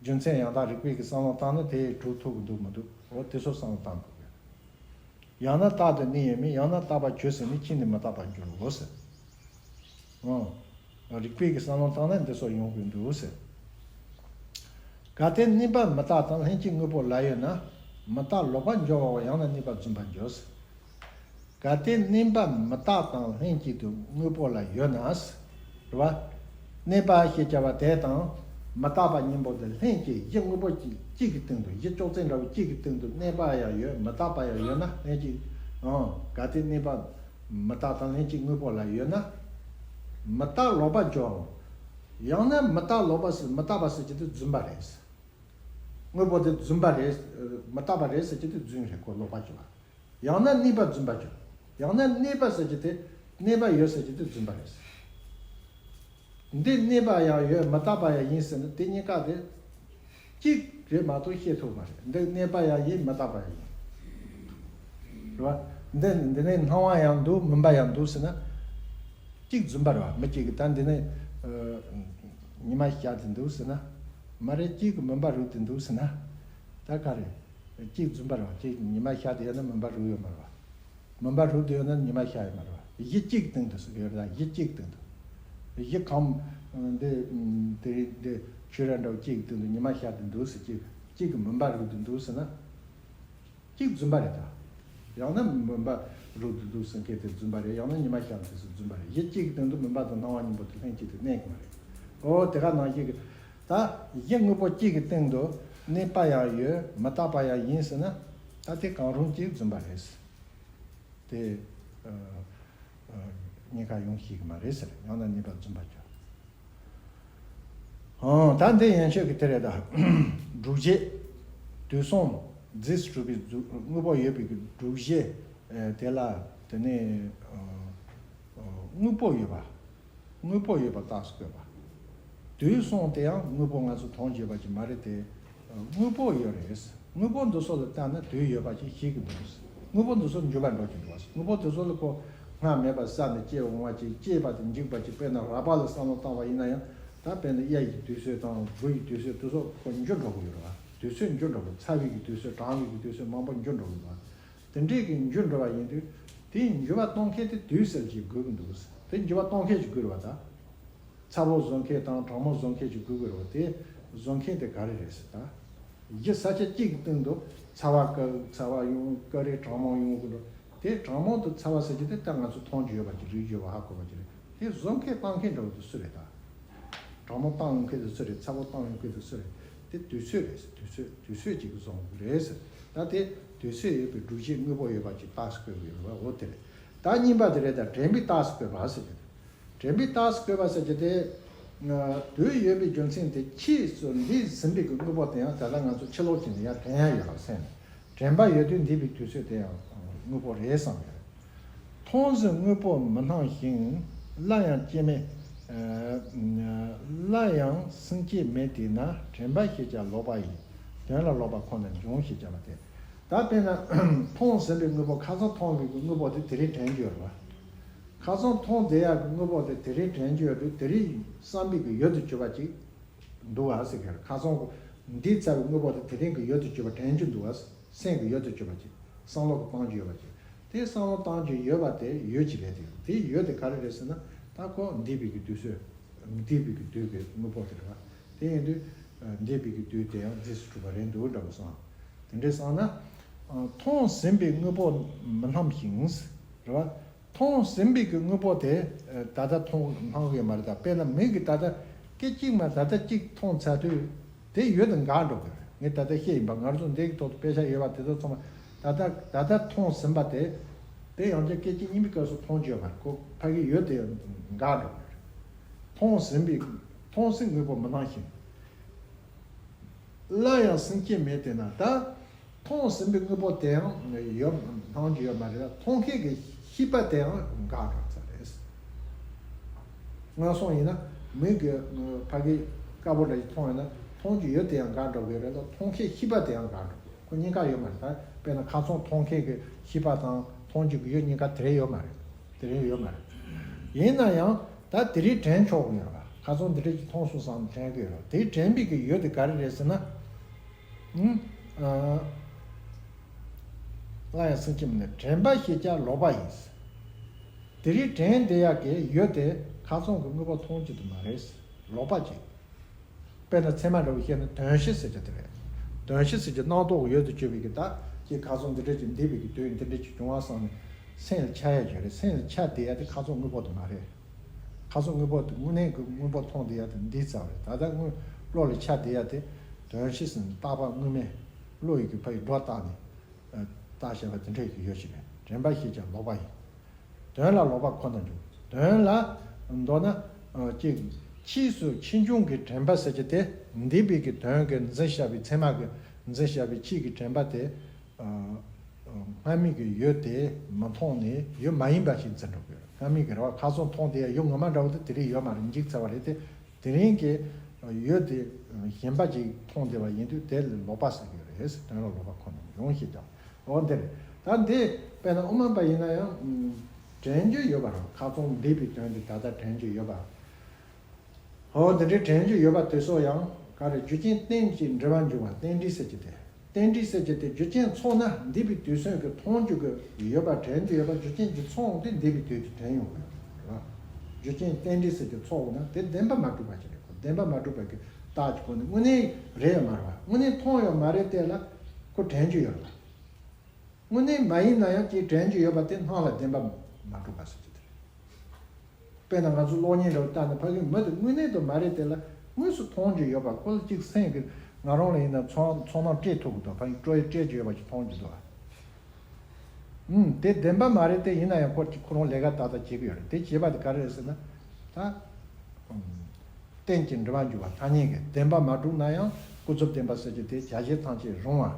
རྒྱུ་མཚན་ཡང་དག་རིགས་པའི་གི་བསམ་བློ་བཏང་ན་དེ་གྲུབ་ཐུབ་ཀྱི་འདུག་མི་འདུག་འོ་དེ་ཚོ་བསམ་བློ་བཏང་དགོས་ཀྱི། ཡང་ན་རྟག་ཏུ་གནས་ཡོད་མིན། ཡང་ན་རྟག་པར་གྱུར་ཟིན་ནས་ཕྱིས་ནས་མི་རྟག་པར་འགྱུར་རོ་ཟེར། འོ། རིགས་པའི་གི་བསམ་བློ་བཏང་ན་འདི་ཚོ་ཡོང་གི་འདུག་ཟེར། གལ་ཏེ་གནས་པ་མི་རྟག་དང་ལྷན་སྐྱེས་དངོས་པོ་ལ་ཡོད་ན། མི་རྟག་ལོག་པར་འགྱུར་བའོ། ཡང་ན་གནས་པ་རྫུན་པར་འགྱུར་ཟེར། གལ་ཏེ་གནས་པ་མི་རྟག་དང་ལྷན་སྐྱེས་དུ་དངོས་པོ་ལ་ཡོད་ན། རེད་བ། གནས་པ་ཞེས་བྱ་བ་དེ་དང་མི་རྟག་པ་གཉིས་པོ་དེ་ལྷན་སྐྱེས་གཞི་དངོས་པོ་གཅིག་གཅིག་གི་སྟེང་དུ། གཞི་ཅོག་ཙེ་འདྲ་བོ་གཅིག་གི་སྟེང་དུ་གནས་པ་ཡང་ཡོད། མི་རྟག་པ་ཡང་ཡོད་ན། ལྷན་སྐྱེས། ཨང་། གལ་ཏེ་གནས་པ་མི་རྟག་དང་ལྷན་སྐྱེས་དངོས་པོ་ལ་ཡོད་ན། མི་རྟག་ལོག་པར་འགྱུར་བའོ། ཡང་ན་མི་རྟག་ལོག་པ་ཟེར། མི་རྟག་པ་ཟེར་གྱི་དེ་རྫུན་པ་རེད། དངོས་པོ་དེ་རྫུན་པ་རེད། མི་རྟག་པ་རེད་ཟེར་གྱི་དེ་རྫུན་རེད། ཁོ་ལོག་པར་གྱུར་པ། ཡང་ན་གནས་པ་རྫུན་པར་གྱུར། ཡང་ན་གནས་པ་ཟེར་གྱི་དེ། གནས་པ་ཡོད་ཟེར་གྱི་དེ་རྫུན་པ་རེད། འདི་གནས་པ་ཡང་ཡོད། མི་རྟག་པ་ཡང་ཡིན་ཟེར་ན། དེ་གཉིས་ཀ་དེ་གཅིག་རེད་མ་གཏོགས་བཤད་ཐུབ་མ་རེད། འདི་གནས་པ་ཡང་ཡིན། མི་རྟག་པ་ཡང་ཡིན། རེད་བ། འདི་འདི་ནས་སྣང་བ་ཡང་འདུག་མུན་པ་ཡང་འདུག་ཟེར་ན། གཅིག་རྫུན་པ་རེད་བ། མི་གཅིག་གིས་ད་འདི་ནས་ཉི་མ་ཤར་ཏེ་འདུག་ཟེར་ན། མ་རེད། གཅིག་གིས་མུན་པ་རུབ་སྟེ་འདུག་ཟེར་ན། ད་ག་རེ། གཅིག་རྫུན་པ་རེད་བ། གཅིག་ཉི་མ་ཤར་དུ་ཡོད་ན་མུན་པ་རུབ་ཡོད་མ་རེད་བ། མུན་པ་རུབ་དུ་ཡོད་ན་ཉི་མ་ཤར་ཡོད་མ་རེད་བ། གཞི་གཅིག་སྟེང་དུ་ཟེར་གྱི་ཡོད་རེད། གཞི་གཅིག་སྟེང་དུ། གཞི་གང་འདི་འདི་འདི་ཆོས་ར་འདྲ་བོ་གཅིག་སྟེང་དུ་ཉི་མ་ཤར་དུ་འདུག་ཟེར། གཅིག་གཅིག་གི་མུན་པ་རུབ་དུ་འདུག་ཟེར་ན། གཅིག་རྫུན་པ་རེད་ད། ཡང་ན་མུན་པ་རུབ་ཏུ་འདུག་ཟེར་མཁན་དེ་རྫུན་པ་རེད། ཡང་ན་ཉི་མ་ཤར་དུས་སུ་རྫུན་པ་རེད། གཞི་གཅིག་གི་སྟེང་དུ་མུན་པ་དང་སྣང་བ་གཉིས་པོ་དེ་ལྷན་ཅིག་ཏུ་གནས་ཀྱི་མ་རེད། འོ་དེ་ག་ནང་བཞིན་གྱི། ད་གཞི་དངོས་པོ་གཅིག་གི་སྟེང་དུ་གནས་པ་ཡང་ཡོད། མི་རྟག་པ་ཡང་ཡིན་ཟེར་ན། ད་དེ་གང་རུང་གཅིག་རྫུན་པ་རེད། དེ་ཨ་ཨ་གཉིས་ཀ་ཡོང་ཤེས་ཀྱི་མ་རེད་ཟེར། ཡང་ན་གཉིས་པ་རྫུན་པ་གྱུར། ཨང་། ད་འདི་ཡན་ཆོད་ཀྱི་དེ་རེད་ད། སྒྲུབ་བྱེད། དུས་གསུམ་རྫས་སུ་གྲུབ་པའི་གཟུགས་དངོས་པོ་ཡོད་པའི་གི་སྒྲུབ་བྱེད། ཨེ་དེ་ལ་དེ་ནས་ཨ་ཨ་དངོས་པོ་ཡོད་པ། དངོས་པོ་ཡོད་པ་རྟགས་སུ་བཀོད་པ། དུས་གསུམ་དེ་ཡང་དངོས་པོ་ང་ཚོ་མཐོང་རྒྱུ་ཡོད་པ་ཅིག་མ་རེད་དེ། དངོས་པོ་ཡོད་རེད། དངོས་པོ་འདི་ཚོ་ལ་བལྟས་ན་དུས་ཡོད་པ་ཅིག་ཤེས་ཀྱི་འདུག། དངོས་པོ་འདི་ཚོ་འགྱུར་བ་འགྲོ་གི་འདུག། དངོས་པོ་འདི་ཚོ་ལ་ཁོ་སྔར་མེད་པ་གསར་ནས་སྐྱེ་འོང་བ་ཅིག། སྐྱེས་པ་དང་འཇིག་པ་ཅིག། དཔེར་ན་རགས་པ་ལ་བསམ་བློ་བཏང་བ་ཡིན་ན་ཡང་། ད་དཔེར་ན་གཡའ་ཡི་དུས་ཚོད་དང་དགུ་ཡི་དུས་ཚོད་དེ་ཚོ་ཁོ་འགྱུར་འགྲོ་གི་ཡོད་རེད་བ། དུས་ཚོད་འགྱུར་འགྲོ་གི། ཚ་བའི་གི་དུས་ཚོད། གྲང་བའི་གི་དུས་ཚོད། མང་པོ་འགྱུར་འགྲོ་གི་འདུག། དེ་འདྲའི་གི་འགྱུར་འགྲོ་བ་ཡིན་དུས། དེའི་འགྱུར་བ་གཏོང་མཁན་དེ་དུས་ཟེར་གྱི་དགོས་ཀྱི་འདུག། དེ་འགྱུར་བ་གཏོང་མཁན་ཞིག་དགོས་རེད་བ་ད། ཚ་པོ་བཟོ་མཁན་དང་གྲང་མོ་བཟོ་མཁན་ཞིག་དགོས་ཀྱི་རེད་བ། དེ་བཟོ་མཁན་དེ་ག་རེ་རེད་ཟེར་ད། གཞི་ས་ཆ་གཅིག་གི་སྟེང་དུ་ཚ་བ་དཀའ། ཚ་བ་ཡོང་དཀའ་རེད། གྲང་མོ་ཡོང་གི་འགྲོ། དེ་གྲང་མོ་དང་ཚ་བ་ཟེར་གྱི་དེ་ད་ང་ཚོ་མཐོང་རྒྱུ་ཡོད་པ་ཅིག། རིག་རྒྱུ་ཡོད་པ། ཧ་གོ་བ་ཅིག་རེད། དེ་བཟོ་མཁན་བཏང་མཁན་འདྲ་བོ་དེ་སུ་རེད་ད། གྲང་མོ་བཏང་ཡོང་མཁན་དེ་སུ་རེད། ཚ་པོ་བཏང་ཡོང་མཁན་དེ་སུ་རེད། དེ་དུས་ཚོད་རེད། དུས་ཚོད། དུས་ཚོད་ཅིག་བཟོ་དགོས་རེད་ཟེར། ད་དེ་དུས་ཚོད་ཡོད་པའི་སྒྲུབ་བྱེད་དངོས་པོ་ཡོད་པ་ཅིག་རྟགས་སུ་བཀོད་དགོས་ཡོད་པ། འོ་དེ་རེད། ད་གཉིས་པ་དེ་རེད། ད་དྲན་པའི་རྟགས་སུ་བཀོད་པ་ཟེར་གྱི་དེ། དྲན་པའི་རྟགས་སུ་བཀོད་པ་ཟེར་གྱི་དེ། ཨ་དུས་ཡོད་པའི་རྒྱུ་མཚན་དེ། ཕྱིས་སུ་འདས་ཟིན་པའི་གི་དངོས་པོ་དེ་ཡང་ད་ལྟ་ང་ཚོ་ཕྱི་ལོགས་ཀྱི་ནས་ཡང་དྲན་ཡ་ཡོད་པ་སེམས་ནས། དྲན་པ་ཡོད་དུས་འདས་པའི་དུས་ཚོད་དེ་ཡང་དངོས་པོ་རེད་བསམ་ཡོད། མཐོང་ཟིན་དངོས་པོ་མི་སྣང་ཞིང་། སླར་ཡང་སྐྱེ་མེད། ཨ་སླར་ཡང་སེམས་བསྐྱེད་མེད་དེས་ན། དྲན་པ་ཞེས་བྱ་ལོག་པ་ཡིན། དོན་ལ་ལོག་པ་ཁོ་ན་འབྱུང་ཞེས་བྱ་བ་སྟེ། ད་དཔེར་ན་མཐོང་ཟིན་པའི་དངོས་པོ། ཁ་སང་མཐོང་བའི་དངོས་པོ་དེ་དེ་རིང་དྲན་རྒྱུ་ཡོད་རེད་བ། ཁ་སང་མཐོང་བསྡད་ཡག་གི་དངོས་པོ་དེ་དེ་རིང་དྲན་རྒྱུ་ཡོད་དུས། དེ་རིང་བསམ་པའི་གི་ཡོད་དུ་གྱུར་པ་ཅིག་འདུག་ག་ཟེར་གི་རེད། ཁ་སང་གི་འདས་ཚར་བའི་དངོས་པོ་དེ་དེ་རིང་གི་ཡོད་དུ་གྱུར་པ་དྲན་རྒྱུ་འདུག་ག། སེམས་ཀྱི་ཡོད་དུ་གྱུར་པ་ཅིག། བསམ་བློ་གི་བཏང་རྒྱུ་ཡོད་པ་ཅིག། དེ་བསམ་བློ་བཏང་རྒྱུ་ཡོད་པ་དེ་ཡོད་ཅིག་རེད་དེ། དེ་ཡོད་དེ་ག་རེ་རེད་ཟེར་ན། ད་ཁོ་འདས་པའི་གི་དུས་ཚོད། འདས་པའི་གི་དུས་ཀྱི་དངོས་པོ་དེ་རེད་བ། དེ་ཡིན་དུས་འདས་པའི་གི་དུས་དེ་ཡང་རྫས་སུ་གྲུབ་པ་རེད་འདུག་འདྲ་བོ་བསམ། དེ་འདྲས་བསམ་ན། མཐོང་ཟིན་པའི་དངོས་པོ་མི་སྣང་ཞིང་། རེད་བ། མཐོང་ཟིན་པའི་གི་དངོས་པོ་དེ་ད་ལྟ་མཐོང་སྣང་གི་མ་རེད་ད། དཔེར་ན་མིག་གིས་ད་ལྟ་སྐད་ཅིག་མ་ད་ལྟ་གཅིག་མཐོང་ཚར་དུས། དེ་ཡོད་དེ་འགག་འགྲོ་གི་རེད། ངས་ད་ལྟ་བཤད་ཡིན་པ། ང་ཚོ་འདི་གི་ཐོག་ཏུ་དཔེ་ཆ་ཡོད་པ་དེ་ཚོ་ཚང་མ་ད་ལྟ་ད་ལྟ་མཐོང་ཟིན་པ་དེ། དེ་ཡང་བསྐྱར་སྐད་ཅིག་གཉིས་པའི་སྐབས་སུ་མཐོང་རྒྱུ་ཡོད་མ་རེད། ཁོ་ཕ་གི་ཡོད་དེ་འགག་འགྲོ་གི་རེད། མཐོང་ཟིན་པའི། མཐོང་ཟིན་དངོས་པོ་མི་སྣང་ཞིང་། སླར་ཡང་སེམས་བསྐྱེད་མེད་དེས་ན། ད་མཐོང་ཟིན་པའི་དངོས་པོ་དེའང་ཡོད། སྣང་རྒྱུ་ཡོད་མ་རེད། མཐོང་མཁན་གྱི་ཤེས་པ་དེའང་འགག་འགྲོ་ཚར་རེད། སྔར་སོང་ཡིན་ན་མིག་གིས་ཕ་གི་དཀར་པོ་འདྲ་ཞིག་མཐོང་ཡོད་ན། མཐོང་རྒྱུ་ཡོད་དེ་ཡང་འགག་འགྲོ་གི་རེད་ལ། མཐོང་མཁན་ཤེས་པ་དེ་ཡང་འགག་འགྲོ་གི། ཁོ་གཉིས་ཀ་ཡོད་མ་རེད། ད་དཔེར་ན་ཁ་སང་མཐོང་མཁན་གྱི་ཤེས་པ་དང་མཐོང་རྒྱུ་གི་ཡུལ་གཉིས་ཀ་དེ་རིང་ཡོད་མ་རེད། དེ་རིང་ཡོད་མ་རེད། ཡིན་ན་ཡང་ད་དེ་རིང་དྲན་ཆོག་གི་ཡོད་རེད་བ། ཁ་སང་འདི་འདྲ་ཞིག་མཐོང་སོང་བསམ་དྲན་གི་ཡོད་རེད་བ། དེ་དྲན་པའི་གི་ཡུལ་དེ་ག་རེ་རེད་ཟེར་ན། ཨུམ། ཨ། སླར་ཡང་སེམས་བསྐྱེད་མེད་ན། དྲན་པ་ཞེས་བྱ་ལོག་པ་ཡིན། དེ་རིང་དྲན་བསྡད་ཡག་གི་ཡུལ་དེ་ཁ་སང་གི་དངོས་པོ་མཐོང་རྒྱུ་དེ་མ་རེད། ལོག་པ་ཅིག། དཔེར་ན་ཚད་མ་འདྲ་བོ་བཤད་ན་དོན་ཤེས་ཟེར་རྒྱུ་དེ་རེད། དོན་ཤེས་ཟེར་རྒྱུ་རྣམ་རྟོག་ཡོད་དུ་གྱུར་པའི་གི། ད་ཅིག་ཁ་སང་འདི་འདྲ་ཅིག། འདས་པའི་གི་དུས་འདི་འདྲ་ཅིག་བྱུང་བ་བསམ་ནས་སེམས་ལ་འཆར་ཡ་ཅིག་རེད། སེམས་ལ་འཆར་བསྡད་ཡ་དེ་ཁ་སང་དངོས་པོ་དེ་མ་རེད། ཁ་སང་དངོས་པོ་དེ་དངོས་གནས་ཀྱི་དངོས་པོ་མཐོང་བསྡད་ཡ་དེ་འདས་ཚར་བ་རེད། ད་ལྟ་དངོས་བློ་ལ་འཆར་བསྡད་ཡ་དེ་དོན་ཤེས་ཟེར་ནས་རྟག་པ་དངོས་མེད་བློ་ཡི་གི་ཕ་ཡི་སྒྲོ་བཏགས་ནས་བཏགས་བཞག་པ་དེ་འདྲ་ཞིག་ཡོད་ཅིག་རེད། དྲན་པ་ཞེས་བྱ་ལོག་པ་ཡིན། དོན་ལ་ལོག་པ་ཁོ་ན་འཇུག། དོན་ལ། མདོར་ན། ཨ་ཅིག། ཕྱིས་སུ་ཕྱིས་འབྱུང་གི་དྲན་པ་ཟེར་གྱི་དེ། འདས་པའི་གི་དོན་གྱི་འཛིན་བྱ་བའི། ཚད་མ་གི་འཛིན་བྱ་བའི་ཕྱིས་ཀྱི་དྲན་པ་དེ། ཨ། ཨ། སྔ་མའི་གི་ཡུལ་དེ་མི་མཐོང་ནས་ཡུལ་མ་ཡིན་པ་ཞིག་འཛིན་འགྲོ་གི་ཡོད། སྔ་མའི་གི་རེད་བ། ཁ་སང་མཐོང་དེ་ཡང་ཡུལ་ངོ་མ་འདྲ་བོ་དེ་དེ་རིང་ཡོད་མ་རེད། འཇིག་ཚར་བ་རེད་དེ། དེ་རིང་གི་ཡུལ་དེ་གཞན་པ་ཅིག་མཐོང་བསྡད་པ་ཡིན་དུས་དེ་ལ་ལོག་པ་ཟེར་གྱི་ཡོད་རེད། དོན་ལ་ལོག་པ་ཁོ་ན་འབྱུང་ཞེས་ཀྱང་། འོ་འདིར། ད་འདི་དཔེར་ན་དབུ་མ་པ་ཡིན་ན་ཡང་། ཨུམ། དྲན་རྒྱུ་ཡོད་པ་རང་། ཁ་སང་འདས་པའི་དོན་དེ་ད་ལྟ་དྲན་རྒྱུ་ཡོད་པ། འོ་འདི་འདྲའི་དྲན་རྒྱུ་ཡོད་པ་དེ་ཚོ་ཡང་ག་རེ། རྒྱུ་རྐྱེན་རྟེན་གྱིས་འབྲེལ་བར་འབྱུང་བ་རྟེན་འབྲེལ་ཟེར་གྱི་དེ། རྟེན་འབྲེལ་ཟེར་གྱི་དེ་རྒྱུ་རྐྱེན་ཚོགས་ན་འདས་པའི་དུས་གསུམ་གྱི་མཐོང་རྒྱུ་གི་ཡོད་པ་དྲན་རྒྱུ་ཡོད་པ། རྒྱུ་རྐྱེན་གྱི་ཚོགས་འོང་དུས་འདས་པའི་དུས་དེ་དྲན་ཡོང་གི་ཡོད་རེད་བ། རྒྱུ་རྐྱེན་རྟེན་འབྲེལ་ཟེར་གྱི་ཚོགས་འོང་ན་དེ་བདེན་པ་མ་གྲུབ་པ་ཅིག་རེད། ཁོ་བདེན་པ་མ་གྲུབ་པ་གི་རྟགས་ཀྱི་སྒོ་ནས་དངོས་གནས་རེད་ཡོད་མ་རེད་བ། དངོས་གནས་མཐོང་ཡོད་མ་རེད་དེ་ལ་ཁོ་དྲན་རྒྱུ་ཡོད་རེད་བ། དངོས་གནས་མ་ཡིན་ན་ཡང་ཅིག་དྲན་རྒྱུ་ཡོད་པ་དེ་སྣང་ལ་བདེན་པ་མ་གྲུབ་པ་ཟེར་གྱི་དེ་རེད། དཔེར་ན་ང་ཚོ་གློག་བརྙན་འདྲ་བོ་བལྟས་ན་ཕ་གི་མི་དེ་དངོས་གནས་དུ་མ་རེད་དེ་ལ་དངོས་སུ་མཐོང་རྒྱུ་ཡོད་པ་ཁོ་ལ་གཅིག་སེམས་ཀྱི་ང་རང་ལ་ཡིན་ན་ཚོར་ཚོར་སྣང་སྤྲད་ཐུབ་ཀྱི་འདུག་ཕ་གི་སྤྲོ་ཡི་སྤྲད་རྒྱུ་ཡོད་པ་ཞིག་མཐོང་རྒྱུ་འདུག་ཨུམ། དེ་བདེན་པ་མ་རེད་དེ་ཡིན་ན་ཡང་ཁོ་གཅིག་ཁོ་རང་ལས་ཀ་ཏག་ཏག་བྱེད་ཀྱི་ཡོད་རེད། དེ་བྱེད་པ་དེ་ག་རེ་རེད་ཟེར་ན་ད་ཨུམ། རྟེན་གྱི་འབྲེལ་བར་འགྱུར་བ་ཐ་སྙད་ཀྱི་བདེན་པ་མ་གྲུབ་ན་ཡང་ཀུན་རྫོབ་བདེན་པ་ཟེར་རྒྱུ་དེ་བྱ་བྱེད་ཐམས་ཅད་རུང་བ།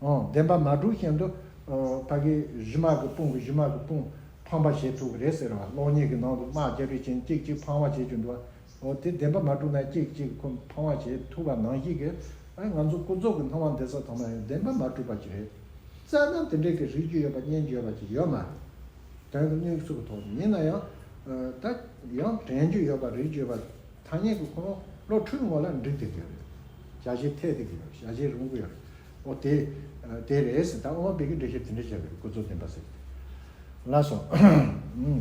ཨོ། བདེན་པ་མ་གྲུབ་བཞིན་དུ། ཨོ། ཕ་གི་གཞི་མ་གི་དཔུང་གི་གཞི་མ་གི་དཔུང་འཕངས་པ་བྱེད་ཐུབ་ཀྱི་རེད་ཟེར་བ། གློག་བརྙན་གྱི་ནང་དུ་དམག་རྒྱག་དུས་ཕྱིན་གཅིག་གཅིག་འཕངས་པ་བྱེད་རྒྱུ་འདུག་བ། ཨོ། དེ་བདེན་པ་མ་གྲུབ་ན་གཅིག་གཅིག་ཁོ་འཕངས་པ་བྱེད་ཐུབ་པ་ནང་བཞིན་གྱི། ཨ། ང་ཚོ་ཀུན་རྫོབ་ཀྱི་སྣང་བ་འདི་ཚོ་ཚང་མ་ཡང་བདེན་པ་མ་གྲུབ་པ་ཅིག་རེད། རྩ་ནས་དེ་འདྲའི་གི་རིག་རྒྱུ་ཡོད་པ་རྙེད་རྒྱུ་ཡོད་པ་ཅིག་ཡོད་མ་རེད། དོན་གྱི་དངོས་སུ་གི་ཐོག་ནས་ཡིན་ན་ཡང་། ཨ། ད་ཡང་དྲན་རྒྱུ་ཡོད་པ་རིག་རྒྱུ་ཡོད་པ། ཐ་སྙད་ཀྱི་ཁོ་རང་བློ་འཁྲུལ་ངོ་ལ་འགྲིག་བསྡད་ཀྱི་ཡོད་རེད། བྱ་བྱེད་འཐད་བསྡད་ཀྱི་ཡོད་རེད། བྱ་བྱེད་རུང་གི་ཡོད་རེད། ཨོ་དེ། དེ་རེད་ཟེར། ད་དབུ་མ་པའི་གི་འགྲེལ་བཤད་དེ་འདྲ་བྱས་པ་རེད། ཀུན་རྫོབ་བདེན་པ་ཟེར། ལགས་སོ། ཨུམ།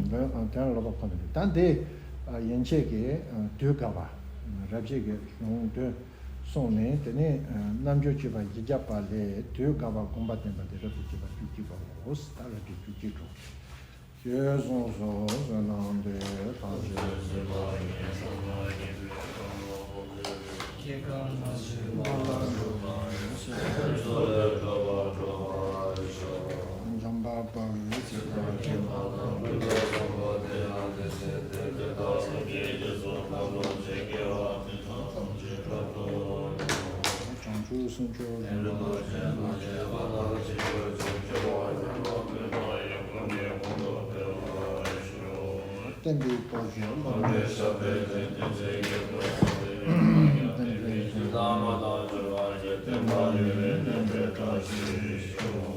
དེ་ལ་ལོག་པ་ཁོ་ན་རེད། ད་འདི་ཡན་ཆད་ཀྱི་དུས་འགག་པ། རབ་བྱེད་ཀྱི་གཞུང་དོན་གསུངས་ནས། དེ་ནས་རྣལ་འབྱོར་སྤྱོད་པ་བཞི་བརྒྱ་པ་ལས་དུས་འགག་པ་སྒོམ་པ་བསྟན་པ་དེ་རབ་ཏུ་བྱེད་པ་བཅུ་གཅིག་པའོ། ད་རབ་བྱེད་བཅུ་གཅིག་དྲུག་ཞེས་གསུངས་སོ། བསོད་ནམས་འདི་ཐམས་ཅད་གཟིགས་པ་ཉིད། འཇམ་དཔལ་དཔའ་བོས་ཚིག་དང་ལྡན་པ། བྱང་ཆུབ་སེམས་མཆོག་ལམ་ལ་བརྟེན་པ། བསྟན་པའི་སྟོབས་བཅུ་བླ་མེད་ཁྱབ་པའི་བསྟན་པའི་དོན་དུ་བསྟན་པ་ཡུན་རིང་གནས་པའི་བཀྲ་ཤིས་ཤོག།